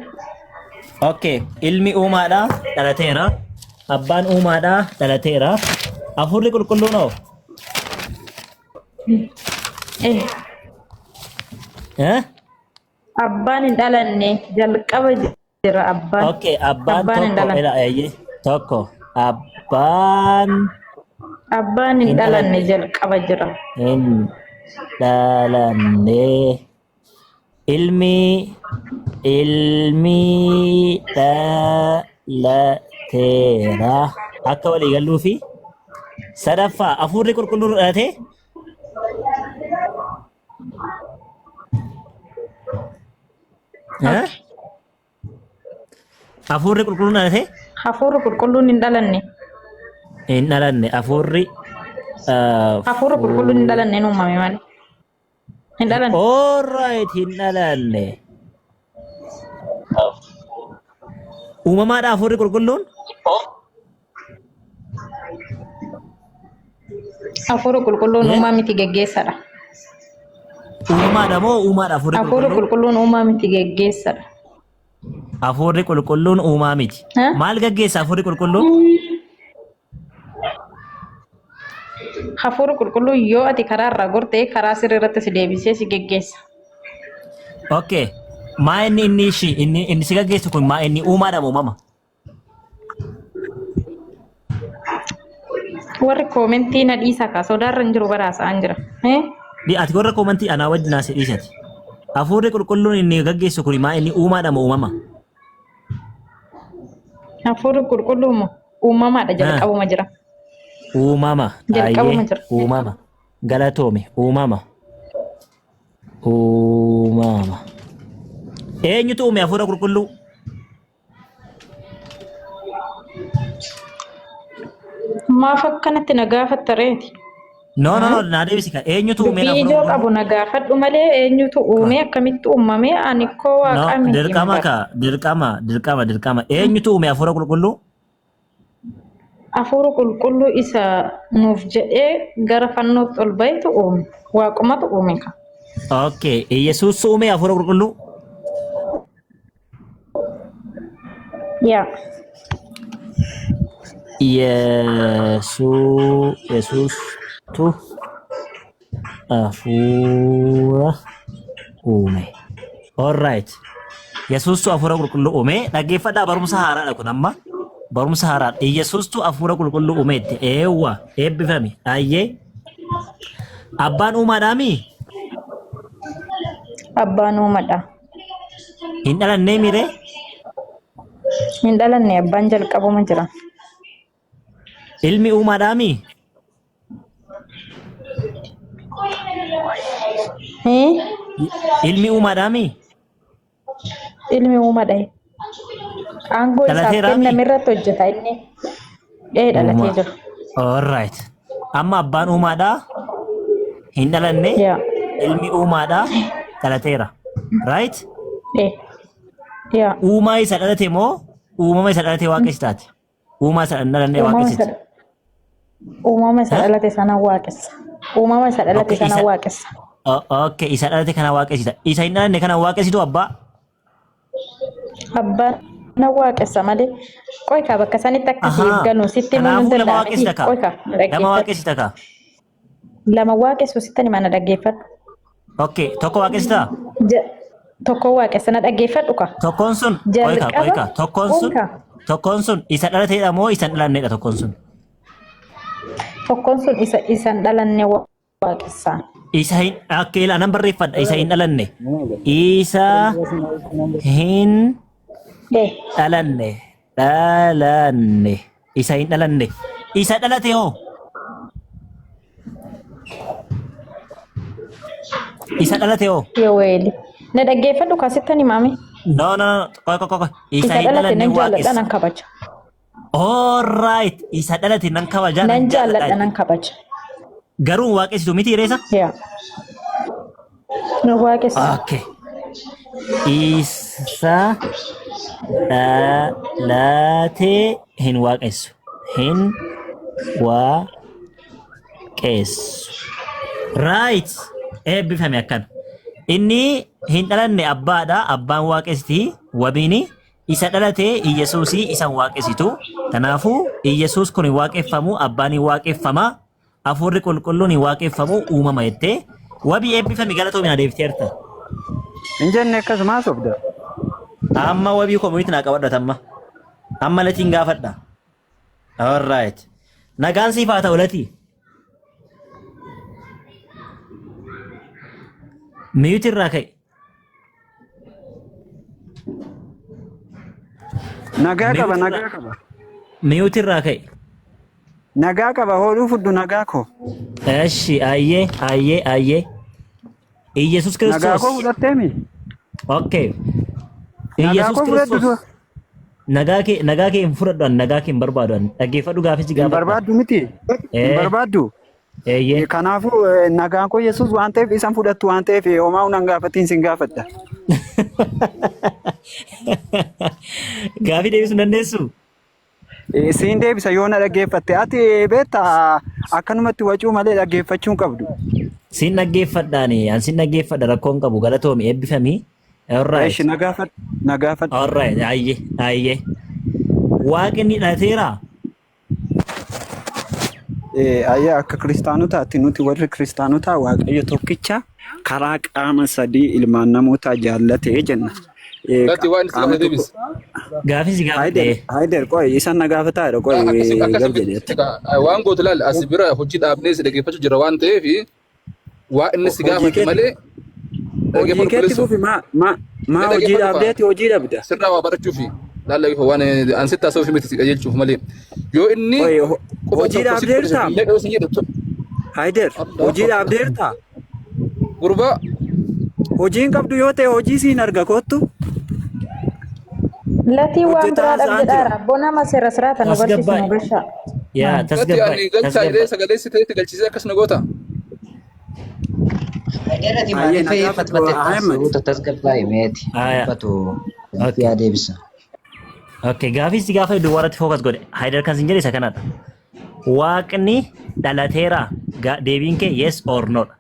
Okay, ilmi uumaadha dhalateera. Abbaan uumaadha dhalateera. Hafuurri qulqulluun hoo? Eh, Eh? Abbaan hin dhalanne jalqaba jira abbaan. Okay, abbaan Abbaan hin tokko dhalanne. ila eeyyee tokko abbaan Abbaan hin hin dhalanne dhalanne jalqaba jira. hin dhalanne ilmi ilmi dhalateera akka walii galuu fi sadaffaa hafuurri qulqulluun dhalate. Eh? Hafuurri qulqulluun dhalate? Hafuurri qulqulluun hin dhalanne. Hin dhalanne. Hafuurri Hafuurri qulqulluun hin dhalanne hin uumame malee. Hin dhalanne. Alright, hin dhalanne. Uumamaadha hafuurri qulqulluun? Hafuurri qulqulluun Eh? uumaa miti geggeessadha. Uumamaadha moo uumaadha hafuurri Hafuurri qulqulluun? qulqulluun uumaa miti geggeessadha. Hafuurri qulqulluun uumaa miti. Ha? Maal gaggeessa hafuurri qulqulluun? Hafuurri qulqulluun yoo ati karaa irraa gorte karaa sirrii irratti si deebisee si geggeessa. Okay. Maa inni inni ishii inni inni si gaggeessu kun maa inni uumaadha moo uumama? Warri koomentii na dhiisa kaa sodaarra hin jiru baraasa'aan jira. Eh? Di ati warra koomantii anaa wajjin naasii dhiisati. Hafuurri qulqulluun inni gaggeessu kun maa inni uumaadha moo uumama? Hafuurri qulqulluun uumamaadha jalqabuma jira. Uumama. Jalqabuma Ayyee jira. uumama. Galatoomi uumama. Uumama. Eenyutu uume hafuura qulqulluu? Maaf akkanatti na gaafatta reeti? No, no, no, naa deebisi ka. Eenyutu uume Dubbii hafuura ijoo qulqulluu? qabu na gaafadhu malee eenyutu uume akkamitti uumame ani koo No, waaqa miti hin dirqama bara. ka. Dirqama, dirqama, dirqama. Eenyutu uume hafuura qulqulluu? Hafuura qulqulluu isa nuuf jedhee gara fannootti ol bahetu uume. Waaqumatu uume ka. Okay, Yesuus uume hafuura qulqulluu? Yaa. Yesuustu hafuura uume. Alright. Yesuustu hafuura qulqulluu uume. Dhaggeeffadhaa barumsa haaraadha kun amma. Barumsa haaraadha. Yesuustu hafuura qulqulluu uumeetti. Eewwa eebbifame. Ayyee. Abbaan uumaadhaami? Abbaan uumadha. Hin dhalannee miree? Hin dhalanne abbaan jalqabuma jira. Ilmi uumaadhaami? Hii? Ilmi uumaadhaami? Ilmi uumadha. Aangoo isaaf Dhalateeraami? kenname irratti hojjeta inni. Ee dhalatee Uumaa. jira. Alright. Amma abbaan uumaadhaa hin dhalanne Yaa. ilmi uumaadhaa dhalateera. Right? Ee. Yaa. Uumaa isa dhalate moo uumama isa dhalate waaqessitaati? Uumaa isa hin dhalanne Uumama waaqessiti. isa uumama isa Eh? dhalate sana waaqessa. Uumama isa dhalate Okay, sana isa waaqessa. Okay, isa dhalate kana waaqessita. Isa hin dhalanne kana waaqessitu abbaa? Abbaan na waaqessa malee. Qoy kaa bakka sanitti akka siif Ahaa. galu sitti himuun hin Kanaafuu lama danda'a miti. waaqessita kaa. Qoy kaa na Lama dhaggeeffadhu. waaqessita kaa. Lama waaqessu sitti hima na dhaggeeffadhu. Okay, tokko waaqessitaa? Tokko waaqessa na dhaggeeffadhu kaa. Tokkoon sun qoy kaa qoy Jalqaba kaa. Tokkoon qoy sun kaa. tokkoon sun isa dhalateedha moo isa hin dhalannedha tokkoon sun? Tokkoon sun isa isa hin dhalanne waaqessa. Isa hin akka ilaa nan barreeffadha isa hin dhalanne. Isa hin Eh, dhalanne dhalanne isa hin dhalanne isa dhalate hoo? Isa dhalate hoo? Yoweeli. Na dhaggeeffadhu kaasittan himaame. No, no, no. Qoy, qoy, qoy. Isa Isa hin dhalate dhalanne nan jaalladha waaqessa. nan kabaja. All right. Isa dhalate nan kabaja Nan nan jaalladha. jaalladha nan kabaja. Garuu hin waaqessitu miti reessa? Yaa. Na waaqessa. Okay. Isa dhalate hin waaqessu. Hin waaqessu. Right. Eebbifame akkana. Inni hin dhalanne abbaadha. Abbaan waaqessiti. Wabiini isa dhalate Iyyasuusii isa hin waaqessitu. Kanaafuu Iyyasuus kun hin waaqeffamu. Abbaan hin waaqeffama. Hafuurri qulqulluun hin waaqeffamu uumama jettee. Wabii eebbifami galatoomi na deebiteerta. Hin jenne akkasumaa sobda. Amma wabii koo naa qabadhata amma. Amma latiin gaafadha. All right. Nagaan siif haa ta'u latii. Mute irraa ka'i. Nagaa qaba Mute nagaa irraa qaba. mute irraa ka'i. Nagaa qaba hooduu fudhu nagaa koo. Eshi ayyee ayyee ayyee. Iyyasuus Nagaa koo Kiristoos. fudhatteemi. Okay. Nagaa Iyyasuus koo fudhadhu Kiristoos. dura. Nagaa kee hin fudhadhu ani nagaa kee hin barbaadu ani. Dhaggeeffadhu gaafichi Hin gaafadha. barbaaddu miti. Hin Eh barbaaddu. eeyyee. Kanaafuu nagaan koo Yesuus waan ta'eef isan fudhattu waan ta'eef homaa nan gaafatiin sin gaafadha. Gaafii deebisuu hin dandeessu? Siin deebisa yoo na dhaggeeffatte. Ati beektaa akkanumatti wacuu malee dhaggeeffachuu hin qabdu. Siin dhaggeeffadhaani an siin dhaggeeffadha rakkoo hin qabu galatoomi eebbifami. Alright. Eshi na gaafadhu na gaafadhu. Alright ayyee ayyee. Waaqni dhalateeraa? Ayyaa akka kiristaanotaatti nuti warri kiristaanotaa Waaqayyo tokkicha karaa qaama sadii ilmaan namootaa jaallatee jenna. Latti waan itti Qaama gaafate tokko deebisi. Gaafii si Haayider gaafadhe. Haayider qoy isan na gaafataa jedha qoy Akkasi gab akkasi jedheetti. waan gootu laal as bira hojii dhaabnee si dhaggeeffachuu jira waan ta'eef waa inni si Hojii gaafate keetti malee hojii dhaggeeffadhu keetti bilisoo. fufi maa maa Mee maa hojii dhaggeeffadhu kaa dhaabdeeti hojii dhabda. sirraa waa barachuufi laalla ifa waan an sitti haasa'uuf miti si qajeelchuuf malee yoo inni Qoy qofa hojii tokko si dhaabdeertaa? illee dhiyoo si jedhu Haayider hojii dhaabdeertaa? gurbaa Hojii hin qabdu yoo ta'e hojii siin arga kottu. Latii waan Hojjetaa biraa haasa'aan jira. dhabde dhaara. Bona nama seera siraata nu barsiisu nu Tasgabbaa'e. gashaa. Yaa latti tasgabbaa'e ani galchaa jedhee tasgabbaa'e. sagalee si ta'etti galchisee akkas na goota. Haiderati Ayyee maaliif na gaafadhu fatfatte Ahmed. suuta tasgabbaa'e meeti Aya. dubbatu Okay. yaa deebisa. Okay, gaafii si gaafa duwwaa irratti focus godhe. Haayidar kan sin jedhe isa kanadha. Waaqni dhalateera. Deebiin kee yes or no dha.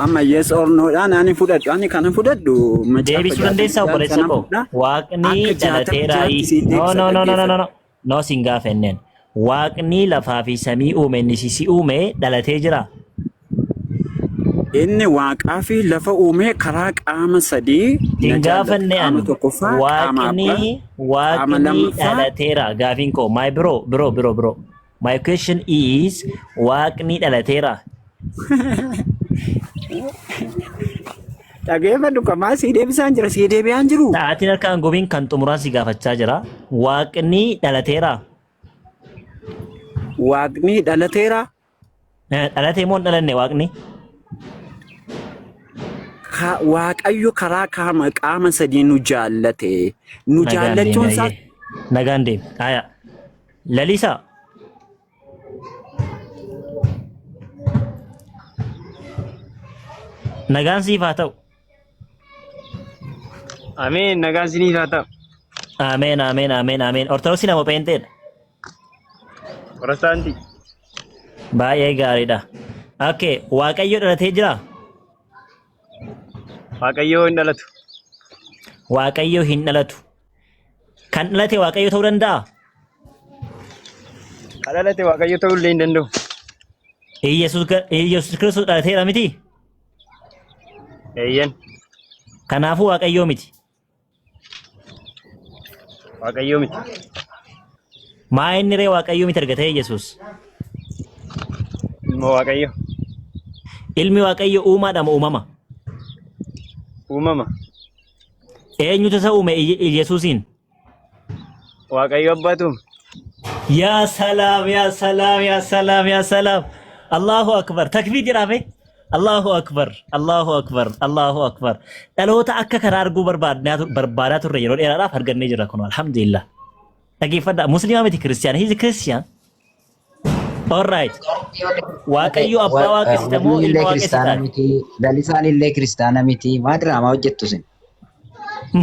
Amma yes or no dhaan ani fudhadhu ani kana fudhadhu macaafa Deebisuu jaatamii dandeessaa jaan obboleessa sana koo. fudha. Waaqni Akka jaatamii dhalateera. jaatti siin No, deebisa no, no, no, no, no, dhaggeeffadhu. no. No sin gaafenneen. Waaqni lafaa fi samii uume inni si uume dhalatee jira. Inni waaqaa fi lafa uume karaa qaama sadii na Sin jaallata. gaafanne Qaama an tokkoffaa qaama waaqni abbaa, qaama waaqni lammaffaa dhalateera gaafiin koo my bro bro bro bro my question is waaqni dhalateera. Dhageeffadhu qamaa sii deebisaan jira sii deebi'aan jiru. Sa'aatiin harkaan gubiin kan xumuraa si gaafachaa jira. Waaqni dhalateera. Waaqni dhalateera. Dhalatee moo hin dhalanne waaqni? Waaqayyo karaa qaama sadii nu jaallate. Nu Nagaan deemi jaallachuun isaa ayyee. Nagaan deemi. Aya. Lalisaa. Nagaan siif haa ta'u. Ameen nagaan isiniif haa ta'u. Ameen ameen ameen ameen. Ortodoksii nama pheenxeedha. Protestaantii. Baay'ee gaariidha. Okay, Waaqayyo dhalatee jiraa? Waaqayyo hin dhalatu. Waaqayyo hin dhalatu. Kan dhalate Waaqayyo ta'uu danda'a? Kan dhalate Waaqayyo ta'uu illee hin danda'u. Iyyasuus Kiristoos dhalateera miti? Eeyyan. Kanaafuu Waaqayyoo miti. Waaqayyo miti. Maa inni ree Waaqayyoo miti argatee Yesuus? Ilma Waaqayyo. Ilmi Waaqayyo uumaadha moo uumama? Uumama. Eenyutu isa uume Yesuusiin? Waaqayyo abbaatu uume. Yaa salaam yaa salaam yaa salaam yaa salaam. Allahu akbar. Takbiir jedhame. Allahu akbar, Allahu akbar, Allahu akbar. Dhaloota akka karaa arguu barbaadaa turre yeroo dheeraadhaaf argannee jirra kun alhamdulillah. Dhaggeeffadhaa, Musliima miti Kiristiyaana, he's a Christian. All right. Waaqayyo abbaa waaqessita moo Wabiin ilma illee kiristaana waaqessitaa? miti, Lalisaan illee kiristaana miti. Maa diraamaa hojjettu isin?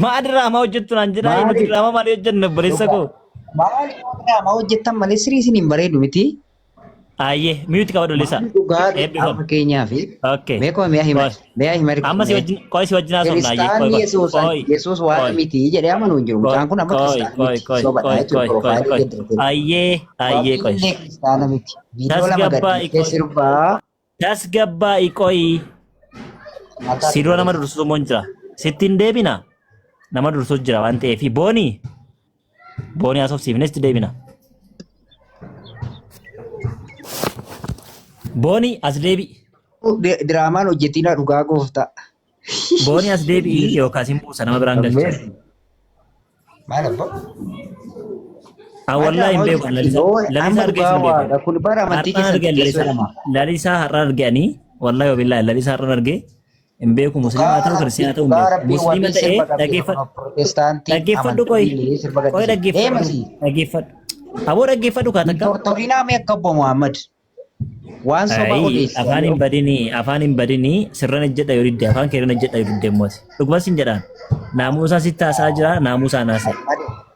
Maa diraamaa hojjettu naan jedhaa nuti Maali? diraamaa maalii hojjenna obboleessa Dhugaa. koo? Maali diraamaa hojjettan malee sirii isin hin bareedu miti? Ayyee mute qabadhu Lalisaa. Maali dhugaa Eebbifam. fakkeenyaa fi Okay. mee koo mi'a hima Qoy. mi'a hima Amma si mee wajjin qoy si wajjin haasofna ayyee qoy kiristaanni qoy Yesuus qoy Yesuus waaqa qoy miti jedhee amanu hin jiru. qoy Mucaan kun amma qoy kiristaana qoy miti. qoy Sobadha qoy jechuudha. qoy qoy Piroofaayilii qoy geeddarate. ayyee ayyee Wabiin qoy. illee kiristaana miti. Viidiyoo lama Tasgabbaa'i gadhiistee qoy. sirbaa Tasgabbaa'i qoy. maal taate Si dura nama obboleessa? dursutu immoo hin jira. Sitti hin deebina. Nama dursutu jira waan ta'eef boonii boonii haasofsiifnes itti deebina. Boonii as deebi'i. Diraamaan hojjetina dhugaa gooftaa. Boonii as deebi'i yookaas hin buusa nama biraan galcha. Amazing. Maal abbaa? An Maal wallaahi hin diraamaa beeku hojjetu? lalisaa Yoo lalisaa amma argees dhugaa hin beeku. waaqa kun bara amantii Har'aan keessan arge xiqqeessuu lalisaa jedhama. lalisaa har'aan arge ani wallaahi wabillaahi lalisaa har'aan arge hin beeku musliimaa Dhugaa ta'uu rabbii kiristiyaana ta'uu hin dhugaa beeku. rabbii Musliima wabii ta'ee sirba qabdi dhaggeeffadhu protestaantiin dhaggeeffadhu qoy amantii sirba qoy gadhiise. dhaggeeffadhu Deemasi. dhaggeeffadhu. Aboo dhaggeeffadhu kaa takka. Tortorinaa mee akka obbo Muhammad waan soba Ayi odeessu. afaan hin badini afaan hin badini sirran ejjedha yoo didde afaan keerran ejjedha yoo didde immoo dhuguma sin jedhaan naamusaa sitti haasaa jira naamusaa naasa'e.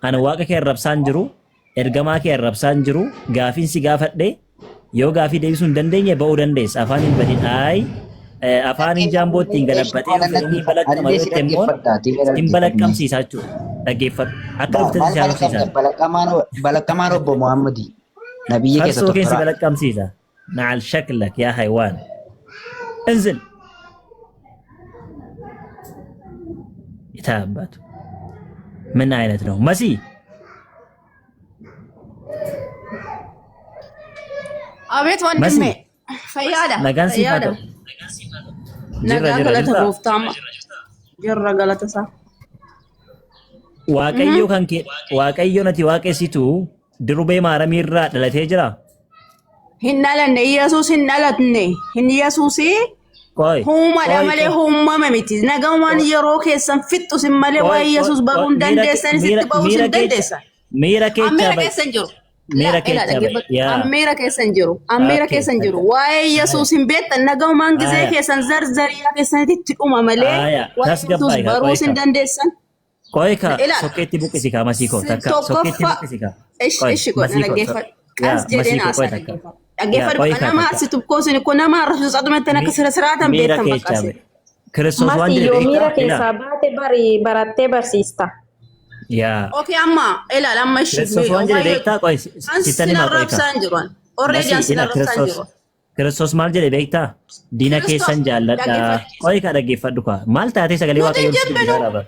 Ani waaqa kee arrabsaan jiru ergamaa kee arrabsaan jiru gaafiin si gaafadhe yoo gaafii deebisuu hin dandeenye ba'uu dandeessa afaan hin badin ayi afaan hin jaamboo ittiin galabatee dhufe inni balaqqama Anillee yoo si jette immoo dhaggeeffadha. hin balaqqamsiisaa jechuudha dhaggeeffadhu akka Maal dhuftetti si haasofsiisaa. balaqqamaan obbo Muhammadi nabiyyi keessa Farsoo keessi tortoraa. balaqqamsiisa. Naal shaklak yaa haywaan. Inzil. የታባቱ ምን አይነት ነው መሲ? Abeet መሲ wandimme fayyaadha nagaan siif haa fayyaadha ta'u. Jirra nagaa jirra galata jirta. gooftaa amma jirra galata isaa. Waaqayyo kan kee Waaqayyo nati waaqessitu durbee maaramii irraa dhalatee jira. Hin dhalanne Yesuus hin dhalatne hin Yesuusii Qoy uumadha qoy malee qoy uumama miti nagamaan yeroo keessan fixxu sin malee qoy waa'ee qoy Yesuus baruu qoy hin miira dandeessan miira sitti ba'uus miira hin keecha dandeessan. miira keechaa Ammiira ba'i keessa hin jiru. miira Ila ila keechaa ba'i dhaggeeffadhu. yaa Ammiira keessa hin jiru. Ammiira okay keessa hin jiru. Waa'ee Yesuus hin beektan nagamaan gizee aya keessan zarzariyaa keessanitti itti dhuma malee aya waa'ee Yesuus tasgabba'i kaa qoy baruus hin kaa dandeessan. qoy kaa Ila sokkeetti buqqisi kaa masii koo takka sokkeetti tokkoffaa buqqisi kaa ish qoy ishi godhe masii koo dhaggeeffadhu. yaa Qas jedheen masii koo qoy haasaa takka dhaggeeffadhu. yaa Dhaggeeffadhu qoy bakka kaa nama takka arsitu koosin ko nama arsitu xaxumattan akka sira siraatan miira beektan bakka keechaa asin. ba'i Kiristoos waan Masi jedhe yoo miira beektaa ila keessaa baate bari barattee barsiista. yaa Okay amma ilaal amma ishi Kiristoos waan jedhe waa'ee beektaa qoy an sittan sin himaa qoy kaa arrabsaan jiru an. Already Masii an sin ila arrabsaan Kiristoos jiru. Kiristoos maal jedhe beektaa diina Kiristoos keessan jaalladhaa dhaggeeffadhu. qoy kaa dhaggeeffadhu kaa maal taatee sagalee Nuti hin waaqayyoo sitti jibbinu. dubbisaa dhaaba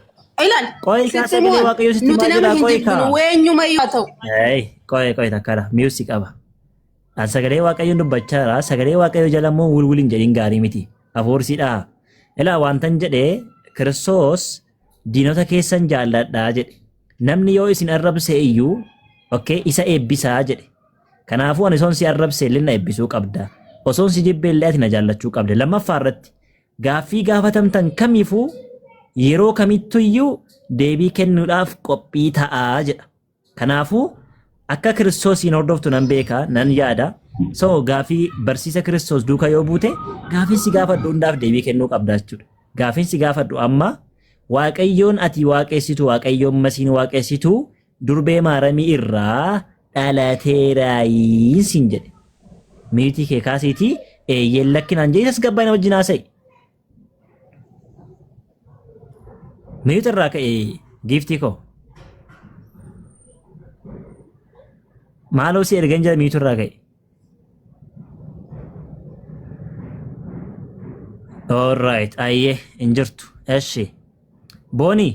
Ilaal qoy kaa sitti sagalee mu'an waaqayyoo sitti nuti himaa nama jira hin qoy jibbinu kaa weenyumayyuu haa ta'u. Ei, qoy qoy takkaadha mi'uusi qaba. An sagalee waaqayyoon dubbachaa jira. Sagalee waaqayyoo jala immoo wulwul hin jedhin gaarii miti. Afuursiidha. Ilaa wantan jedhe Kiristoos diinota keessan jaalladhaa jedhe. Namni yoo isin arrabse iyyuu okay, isa eebbisaa jedhe. Kanaafuu ani osoon si arrabse illee na eebbisuu qabda. Osoon si jibbe illee ati na jaallachuu qabda. Lammaffaa irratti gaaffii gaafatamtan kamiifuu yeroo kamittuyyuu deebii kennuudhaaf qophii ta'aa jedha. Kanaafuu akka Kiristoosiin hordoftu nan beeka, nan yaada. So gaafii barsiisa Kiristoos duuka yoo buute gaafiin si gaafadhu hundaaf deebii kennuu qabda jechuudha. Gaafiin si gaafadhu amma Waaqayyoon ati waaqessitu Waaqayyoon masiin waaqessitu durbee maaramii irraa dhalateeraayi siin jedhe. Miitii kee kaasiitii eeyyeen lakkinaan jedhee tasgabbaa'ina wajjin haasa'i. Miitii irraa ka'e giiftii koo. Maaloo si ergan jira miituu irraa ka'e. Alright, ayyee hin jirtu. Eshi. Boonii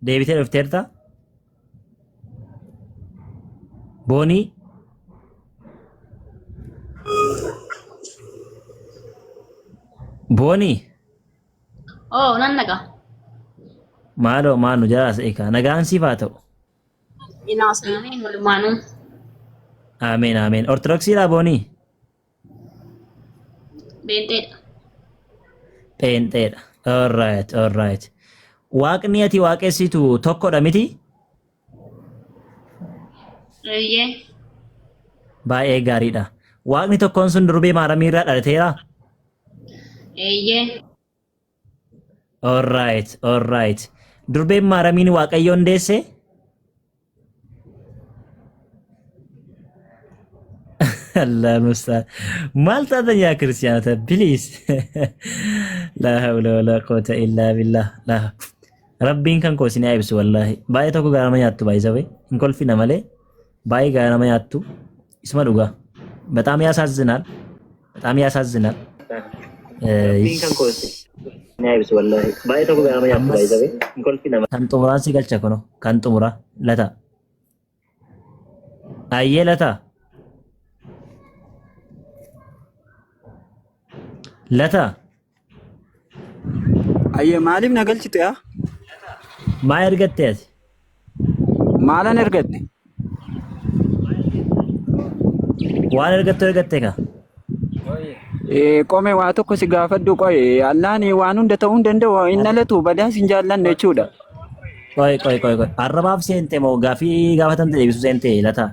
deebitee dhufteerta? Boonii Boonii Oh, nan naqa. maaloo maal nu jalaa se'e kaa nagaan siif haa ta'u. Inaasni. Amiin walumaanuu. Ameen ameen. Ortodoksiidhaa Boonii? Beenxeedha. Pheenxeedha. Alright, alright. Waaqni ati waaqessitu tokkodha miti? Eeyyee. Baay'ee gaariidha. Waaqni tokkoon sun durbee maaramii irraa dhalateera? Eeyyee. Alright, alright. Durbeen maaramiin waaqayyoon deesse? Allah musta'an. Maal taatan yaa kiristiyaanota? Please. Laa hawla walaa quwwata illaa billah. Laa. Rabbiin kan koo isin haa ibsu wallaahi. Baay'ee tokko garaa nama nyaattu baay'ee sabee. Hin kolfina malee. Baay'ee garaa nama nyaattu. Isuma dhugaa. በጣም ያሳዝናል። በጣም ያሳዝናል። Ammas kan xumuraan si galcha kuno kan xumuraa lata. Ayyee lata. Lata. Ayyee maaliif na galchite yaa? Maa ergatte ati? Maalan ergadhe? Waan ergattu ergatte ka? Qome waa tokko si gaafadhu qoye Allaan waan hunda ta'uu hin danda'u hin dhalatu badaas hin jaallanne jechuudha. Qoy qoy qoy qoy. Arrabaaf seente moo gaafii gaafatamte deebisuu seente lata?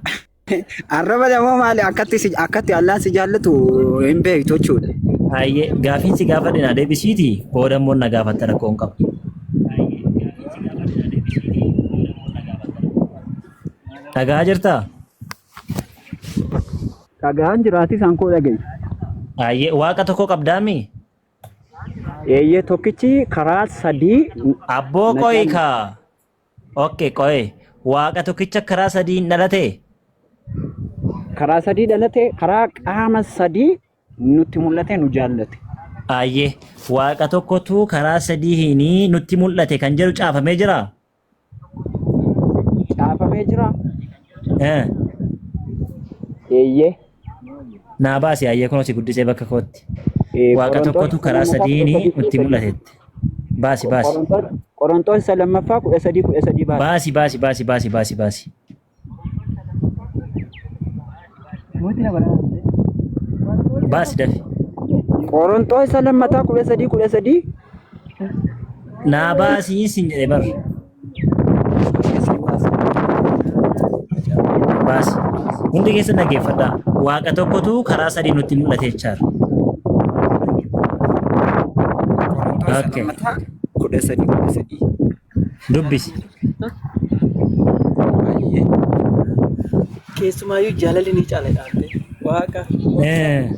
Arraba damoo maali akkatti si akkatti Allaan si jaallatu hin beektu jechuudha. Ayyee gaafiin si gaafadhe na deebisiiti booda immoo na gaafatta rakkoo hin qabu. Dhagaa jirtaa? Dhagaan jiraati isaan koo dhaga'i. Ayyee waaqa tokko qabdaami? Eeyyee tokkichi karaa sadii Abboo na qoyi jaallatu. kaa. Okay qoyi. Waaqa tokkicha karaa sadiin dhalate? Karaa sadii dhalate karaa qaama sadii nutti mul'ate nu jaallate. Ayyee waaqa tokkotu karaa sadiin nutti mul'ate kan jedhu caafamee jiraa? Caafamee jira. Eh. Eeyyee. Naa baasi ayyee kunoo si guddisee bakka kootti. Waaqa Qorontoos tokkotu isa karaa lammaffaa kudha sadiin sadii nutti kudha sadii. mul'atetti. Baasi baasi. Qorontoos isa lammaffaa 13 13 baasi. Baasi baasi baasi baasi baasi baasi. Baasi dafi. Qorontoos isa lammataa 13 13. Naa baasii sin jedhe bar. Baasi. Hundi keessan dhaggeeffadhaa. Waaqa tokkotu karaa sadii nutti mul'ate jechaadha. Qorontoos isa Okay. lammataa 13 13. Dubbisi. Baay'ee. Keessumaayyuu jaalalli ni caala dhaabbee. Waaqa. Eh.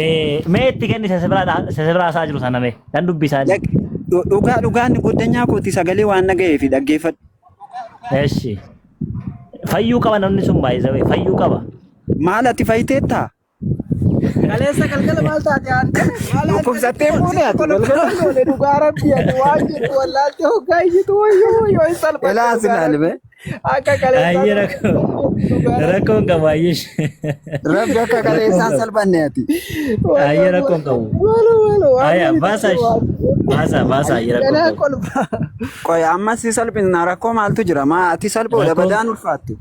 Eh, mee itti kenni sasibira haasaa jiru sana mee. Dan dubbisaa inni. Dhugaa dhugaan goddanyaa kooti sagalee waan dhaga'eef dhaggeeffadhu. Eshi. Fayyuu qaba namni sun baay'isawee fayyuu qaba. Maal ati fayyiteettaa? Kaleessa galgala maal taate aante? Maal aante? Dhukkubsattee fuune ati Kolfa galgala. loole dhugaa rabbi ati waan jettu wallaalte hoggaa iyyitu wayyoo wayyoo hin salphatte Elaa dhugaa sin rabbi. albe. Akka kaleessaa Ayyee salphatte rakkoo dhugaa rabbi. rakkoo hin qabu ayyee. Rabbi akka Rakkoo hin kaleessaan qabu. salphanne ati. Ayyee Wayyoo rakkoo hin qabu. walu walu waan Ayya namni baasaa tokko waan. baasaa baasaa ayyee rakkoo hin Ganaa qabu. kolfa. Qoy ammas si salphina rakkoo maaltu jira? Maa ati salphoodha Rakkoo badaan ulfaattu.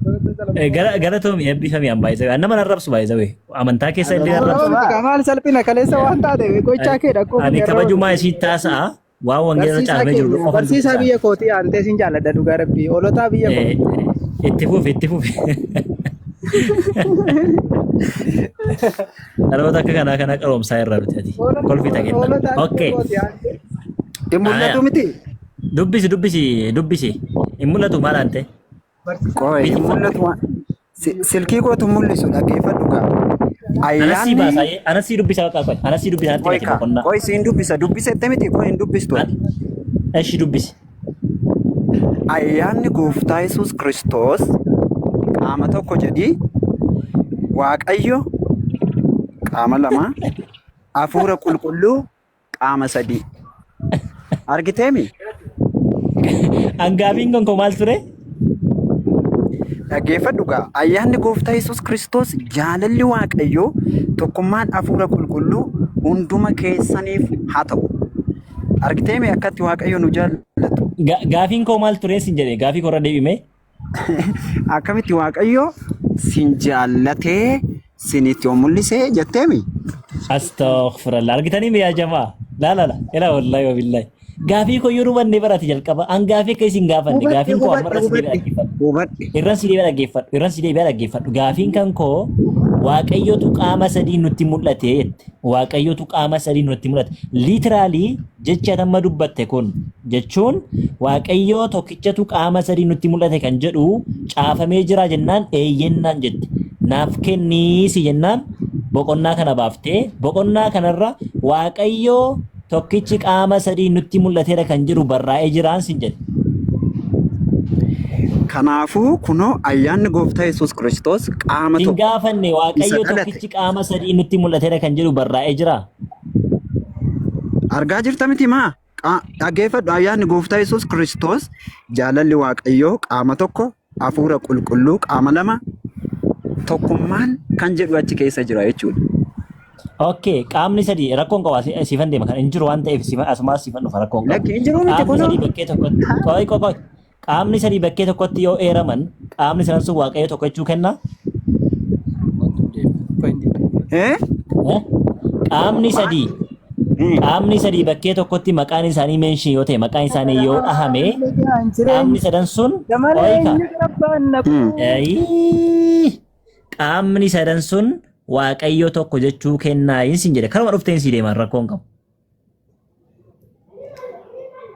Galatoomi eebbifami an baay'isawee. An nama arrabsu baay'isawee. Amantaa keessa illee Arraba arrabsu. miti kaa maal salphina kaleessa waan taate gochaa kee dhaqqoo Ani miti arraba kabajumaa miti. isii taasa'a waan wangeela Barsiisaa caafamee jiru keenya qofan barsiisaa dubbisaa. biyya kootii aantee sin jaalladha dhugaa rabbii hoolotaa biyya koo. Itti fufi itti fufi. Dhaloota akka kanaa kana qaroomsaa irraa nuti ati. Kolfita kenna. Hoolotaa biyya Okay. kootii aantee. Hin mul'atu Aya. miti? Dubbisi dubbisi dubbisi. Hin mul'atu maal aante? Qoy hin mul'atu waan. Silkii kootu mul'isu dhaggeeffadhu gaa. Anasii Ayyaanni baasa anasii dubbisa bakka qoy. Anasii dubbisa natti qoy miti kaa boqonnaa. qoy siin dubbisa dubbisette miti qoy hin dubbistu ati. Eshi dubbisi. Ayyaanni gooftaa Yesuus Kiristoos qaama tokko jedhii Waaqayyo qaama lama hafuura qulqulluu qaama sadii. Argiteemi? Angaafiin kan koo maal ture? Dhaggeeffadhu gaa. Ayyaanni gooftaa Yesuus Kiristoos jaalalli Waaqayyoo tokkummaan hafuura qulqulluu hunduma keessaniif haa ta'u. Argiteemi akkatti Waaqayyo nu jaallatu. Gaafiin koo maal ture sin jedhe gaafii korra deebime. Akkamitti Waaqayyo sin jaallatee sinitti of mul'isee jetteemi? Astaghfirullah. Argitanii miyaa jamaa? Laa laa laa ilaa wallaahi wabillahi. Gaafii koo yeroo hubanne barate jalqaba. An gaafii akka isin gaafanne Hubadhe gaafiin koo amma hubadhe irra si deebi'ee hubadhe dhaggeeffadhu. hubadhe. Irra si deebi'ee dhaggeeffadhu. Irra si deebi'ee dhaggeeffadhu. Gaafiin kan koo Waaqayyotu qaama sadii nutti mul'ate jette. Waaqayyotu qaama sadii nutti mul'ate. Literally jechi ati amma dubbatte kun jechuun Waaqayyoo tokkichatu qaama sadii nutti mul'ate kan jedhu caafamee jira jennaan eeyyennaan jette. Naaf kennii si jennaan boqonnaa kana baaftee boqonnaa kanarra Waaqayyoo tokkichi qaama sadii nutti mul'ateera kan jedhu barraa'ee jiraan sin jedhe. Kanaafuu kunoo ayyaanni gooftaa Yesuus Kiristoos qaama Hin tokko gaafanne isa Waaqayyo dhalate. tokkichi qaama sadii nutti mul'ateera kan jedhu barraa'ee jira. Argaa jirta miti maa? Dhaggeeffadhu ayyaanni gooftaa Yesuus Kiristoos jaalalli Waaqayyoo qaama tokko, hafuura qulqulluu qaama lama, tokkummaan kan jedhu achi keessa jira jechuudha. Okay, qaamni sadii rakkoon qaba siifan deema kan hin jiru waan ta'eef siifan asumaas siifan dhufa rakkoon qabu. Lakki hin jiru miti Qaamni kunoo. sadii bakkee tokkotti qoy qoy qoy qaamni sadii bakkee tokkotti yoo eeraman qaamni sadan sun Waaqayyo tokko jechuu kenna. Eh? Eh? Qaamni sadii qaamni sadii bakkee tokkotti maqaan isaanii meenshin yoo ta'e maqaan isaanii yoo dhahame qaamni sadan sun qoy ka. Ayii. Qaamni sadan sun Waaqayyo tokko jechuu kennaayin sin jedhe. Kanuma dhufteen sii deeman rakkoon qabu.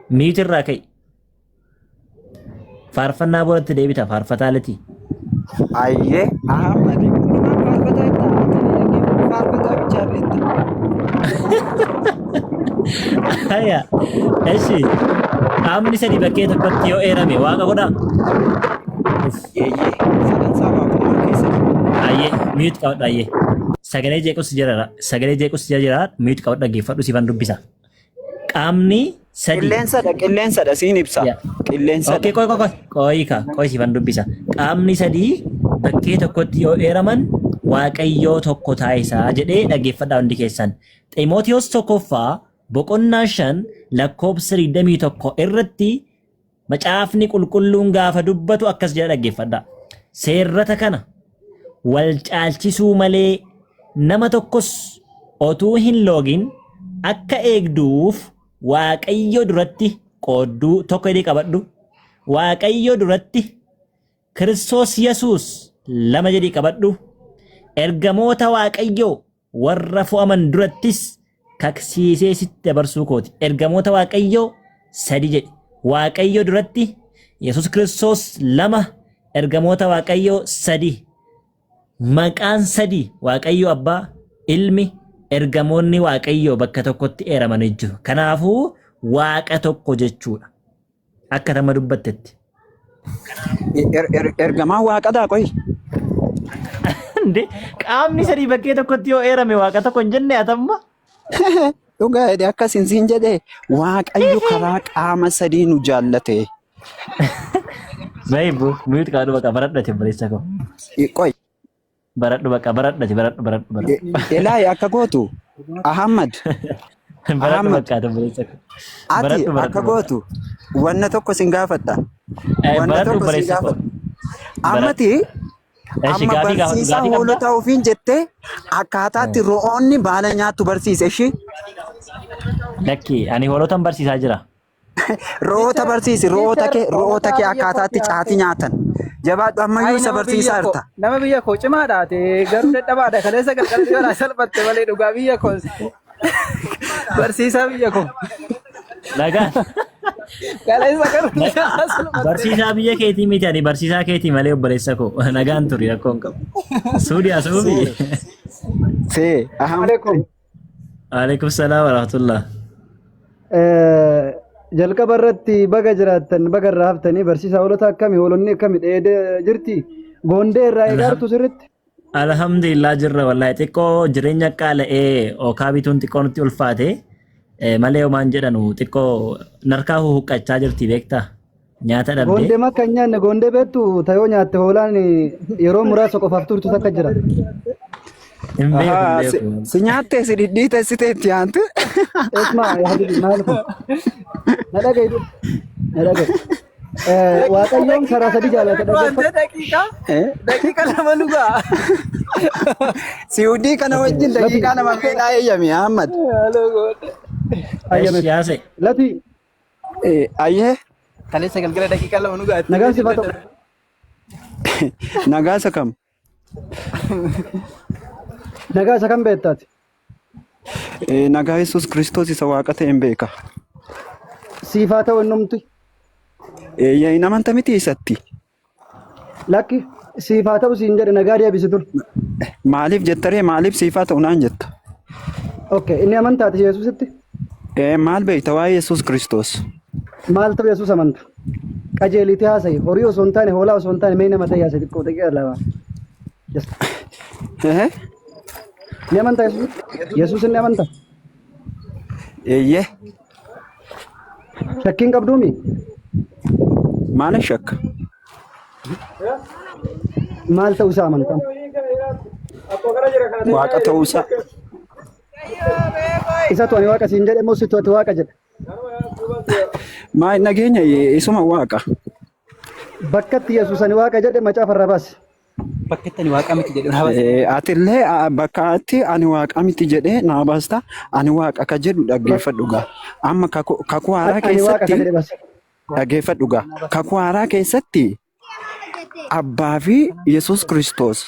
Miiti irraa ka'i. Faarfannaa boodatti deebita faarfataa leti. Ayyee Ahmad hundumaa faarfataa itti faarfataa bichaa beekta. Haya. Eshi. Qaamni sadii bakkee tokkotti yoo eerame waaqa godhaa. Eeyyee sadansaa waaqummaa keessa jiru. Ayyee mute qabadhu ayyee. Sagalee jeequs jira sagalee jeequs jira mute qabadhu dhaggeeffadhu siifan dubbisa. Qaamni sadii. Qilleensadha qilleensadha siin ibsa. Qilleensadha. Okay, qoy qoy qoy qoy ka qoy siifan dubbisa. Qaamni sadii bakkee tokkotti yoo eeraman Waaqayyoo tokko taasisaa jedhee dhaggeeffadhaa hundi keessan. Ximootiyoos tokkoffaa boqonnaa 5 lakkoofsa 21 irratti Macaafni Qulqulluun gaafa dubbatu akkas jedha dhaggeeffadhaa. Seerrata kana wal caalchisuu malee nama tokkos otuu hin loogin akka eegduuf Waaqayyo duratti qoodduu tokko jedhii qabadhu. Waaqayyo duratti Kiristoos Yesuus lama jedhii qabadhu. Ergamoota Waaqayyoo warra fo'aman durattis kaksiisee sitti dabarsuu kooti. Ergamoota Waaqayyoo sadi jedhi. Waaqayyo duratti Yesuus Kiristoos lama, ergamoota Waaqayyoo sadi. Maqaan sadi Waaqayyo Abbaa, Ilmi, ergamoonni Waaqayyoo bakka tokkotti eeramanii jiru. Kanaafuu Waaqa tokko jechuudha. Akka nama dubbattetti. Ergamaan waaqataa qoyi. Inde qaamni sadii bakkee tokkotti yoo eerame waaqa tokko hin jenne atamma. Dhugaa jedhe akkas hin siin jedhe Waaqayyo karaa qaama sadii nu jaallate. Baay'ee mute qaadhu baqa baradhate obboleessa koo. Qoyi. Baradhu baqa baradhate baradhu baradhu baradhu. Elaayi akka gootu Ahmad Baradhu Ahmad bakka obboleessa koo. ati Baradhu akka baradhu bakka. gootu wanna tokko sin gaafadha. Wanna Baradhu tokko sin obboleessa koo. gaafadha. Baradhu. Ammati Eshi amma gaafii gaafadhu barsiisaa gaafii qabdaa? hoolota ofiin jettee akkaataatti ro'oonni baala nyaattu barsiise ishii. Lakki ani hoolotan barsiisaa jira. Ro'oota barsiisi ro'oota kee akkaataatti caatii nyaatan. Jabaadhu ammayyuu Ay isa nama biyya barsiisaa koo jirta. nama biyya koo cimaadha ati garuu dadhabaadha kaleessa galgala dhiyoodhaa salphatte malee dhugaa biyya koo barsiisaa biyya koo Nagaan. kaleessa garuu dhiyoodhaa salphatte. Barsiisaa biyya keetii miti ani barsiisaa keetii malee obboleessa koo nagaan turi rakkoo hin qabu. Suudi asuufi. See, aham. Alaikum. Waalaikum salaam warahmatullah. Jalqaba irratti baga jiraattan baga irraa haftanii barsiisaa hoolota akkami hoolonni akkami dheedee jirti goondee irraa eegaartu sirritti. Alhamdulillah jirra wallahi xiqqoo jireenya qaala'ee okaa bituun xiqqoo nutti ulfaate malee homaan jedhanu xiqqoo narkaa huhuqqachaa jirti beektaa nyaata dhabdee. Goondee makka hin nyaanne goondee beektu tayoo nyaatte hoolaan yeroo muraasa qofaaf turtu takka jira. Hin beeku hin Ahaa, si beeku. si nyaatte si dhidhiite si teetti yaante. Esma yaa habibi maal kun na dhaga'i dur na dhaga'i. Waaqayyoon karaa sadi jaalata Wanta dhaggeeffadhu. daqiiqaa daqiiqa lama nu ga'a. Si'udii kana wajjin Lafi daqiiqaa lama meeqaa eeyyami Ahmad. Haaloo goota. Ayyameef. Esh yaase. Lati Ayyee Kaleessa galgala daqiiqaa 2 nu ga'attee nagaan siif haa ta'u. Nagaa isa kam? Nagaa isa kam beektaati? Nagaa Yesuus Kiristoos isa waaqa ta'e hin beeka. Siif haa ta'u innumti. Eeyyee hin amanta miti isatti. Lakki siif haa ta'u siin jedhe nagaa deebisi dur. Maaliif jettaree maaliif siif haa ta'u naan jetta? Okay, inni amantaati Yesuusitti? Maal beekta waa'ee Yesuus Kiristoos? Maal ta'u Yesuus amanta? Qajeelitee haasa'i. Horii osoo hin taane hoolaa osoo hin taane mee nama ta'e haasa'i xiqqoo xiqqoo lama. Just. Ni amantaa Yesuusitti? Yesuus inni amantaa? Eeyyee. Shakkiin qabduumi? Maalan shakka? Maal ta'uu isaa amantaa? Waaqa ta'uu isaa. Isatu ani waaqa siin jedhe moo situ ati waaqa jedhe? Maal nageenya isuma waaqa. Bakka itti Yesuus ani waaqa jedhe macaafa irraa baasi. Bakka itti ani waaqa miti jedhe naa baasta. Atillee bakka atti ani waaqa miti jedhee naa baasta ani waaqa ka jedhu dhaggeeffadhu gaa. Amma kakuu haaraa Ani waaqa ka keessatti jedhe baasi. dhaggeeffadhu gaa. Kakuu haaraa keessatti abbaa fi Yesuus Kiristoos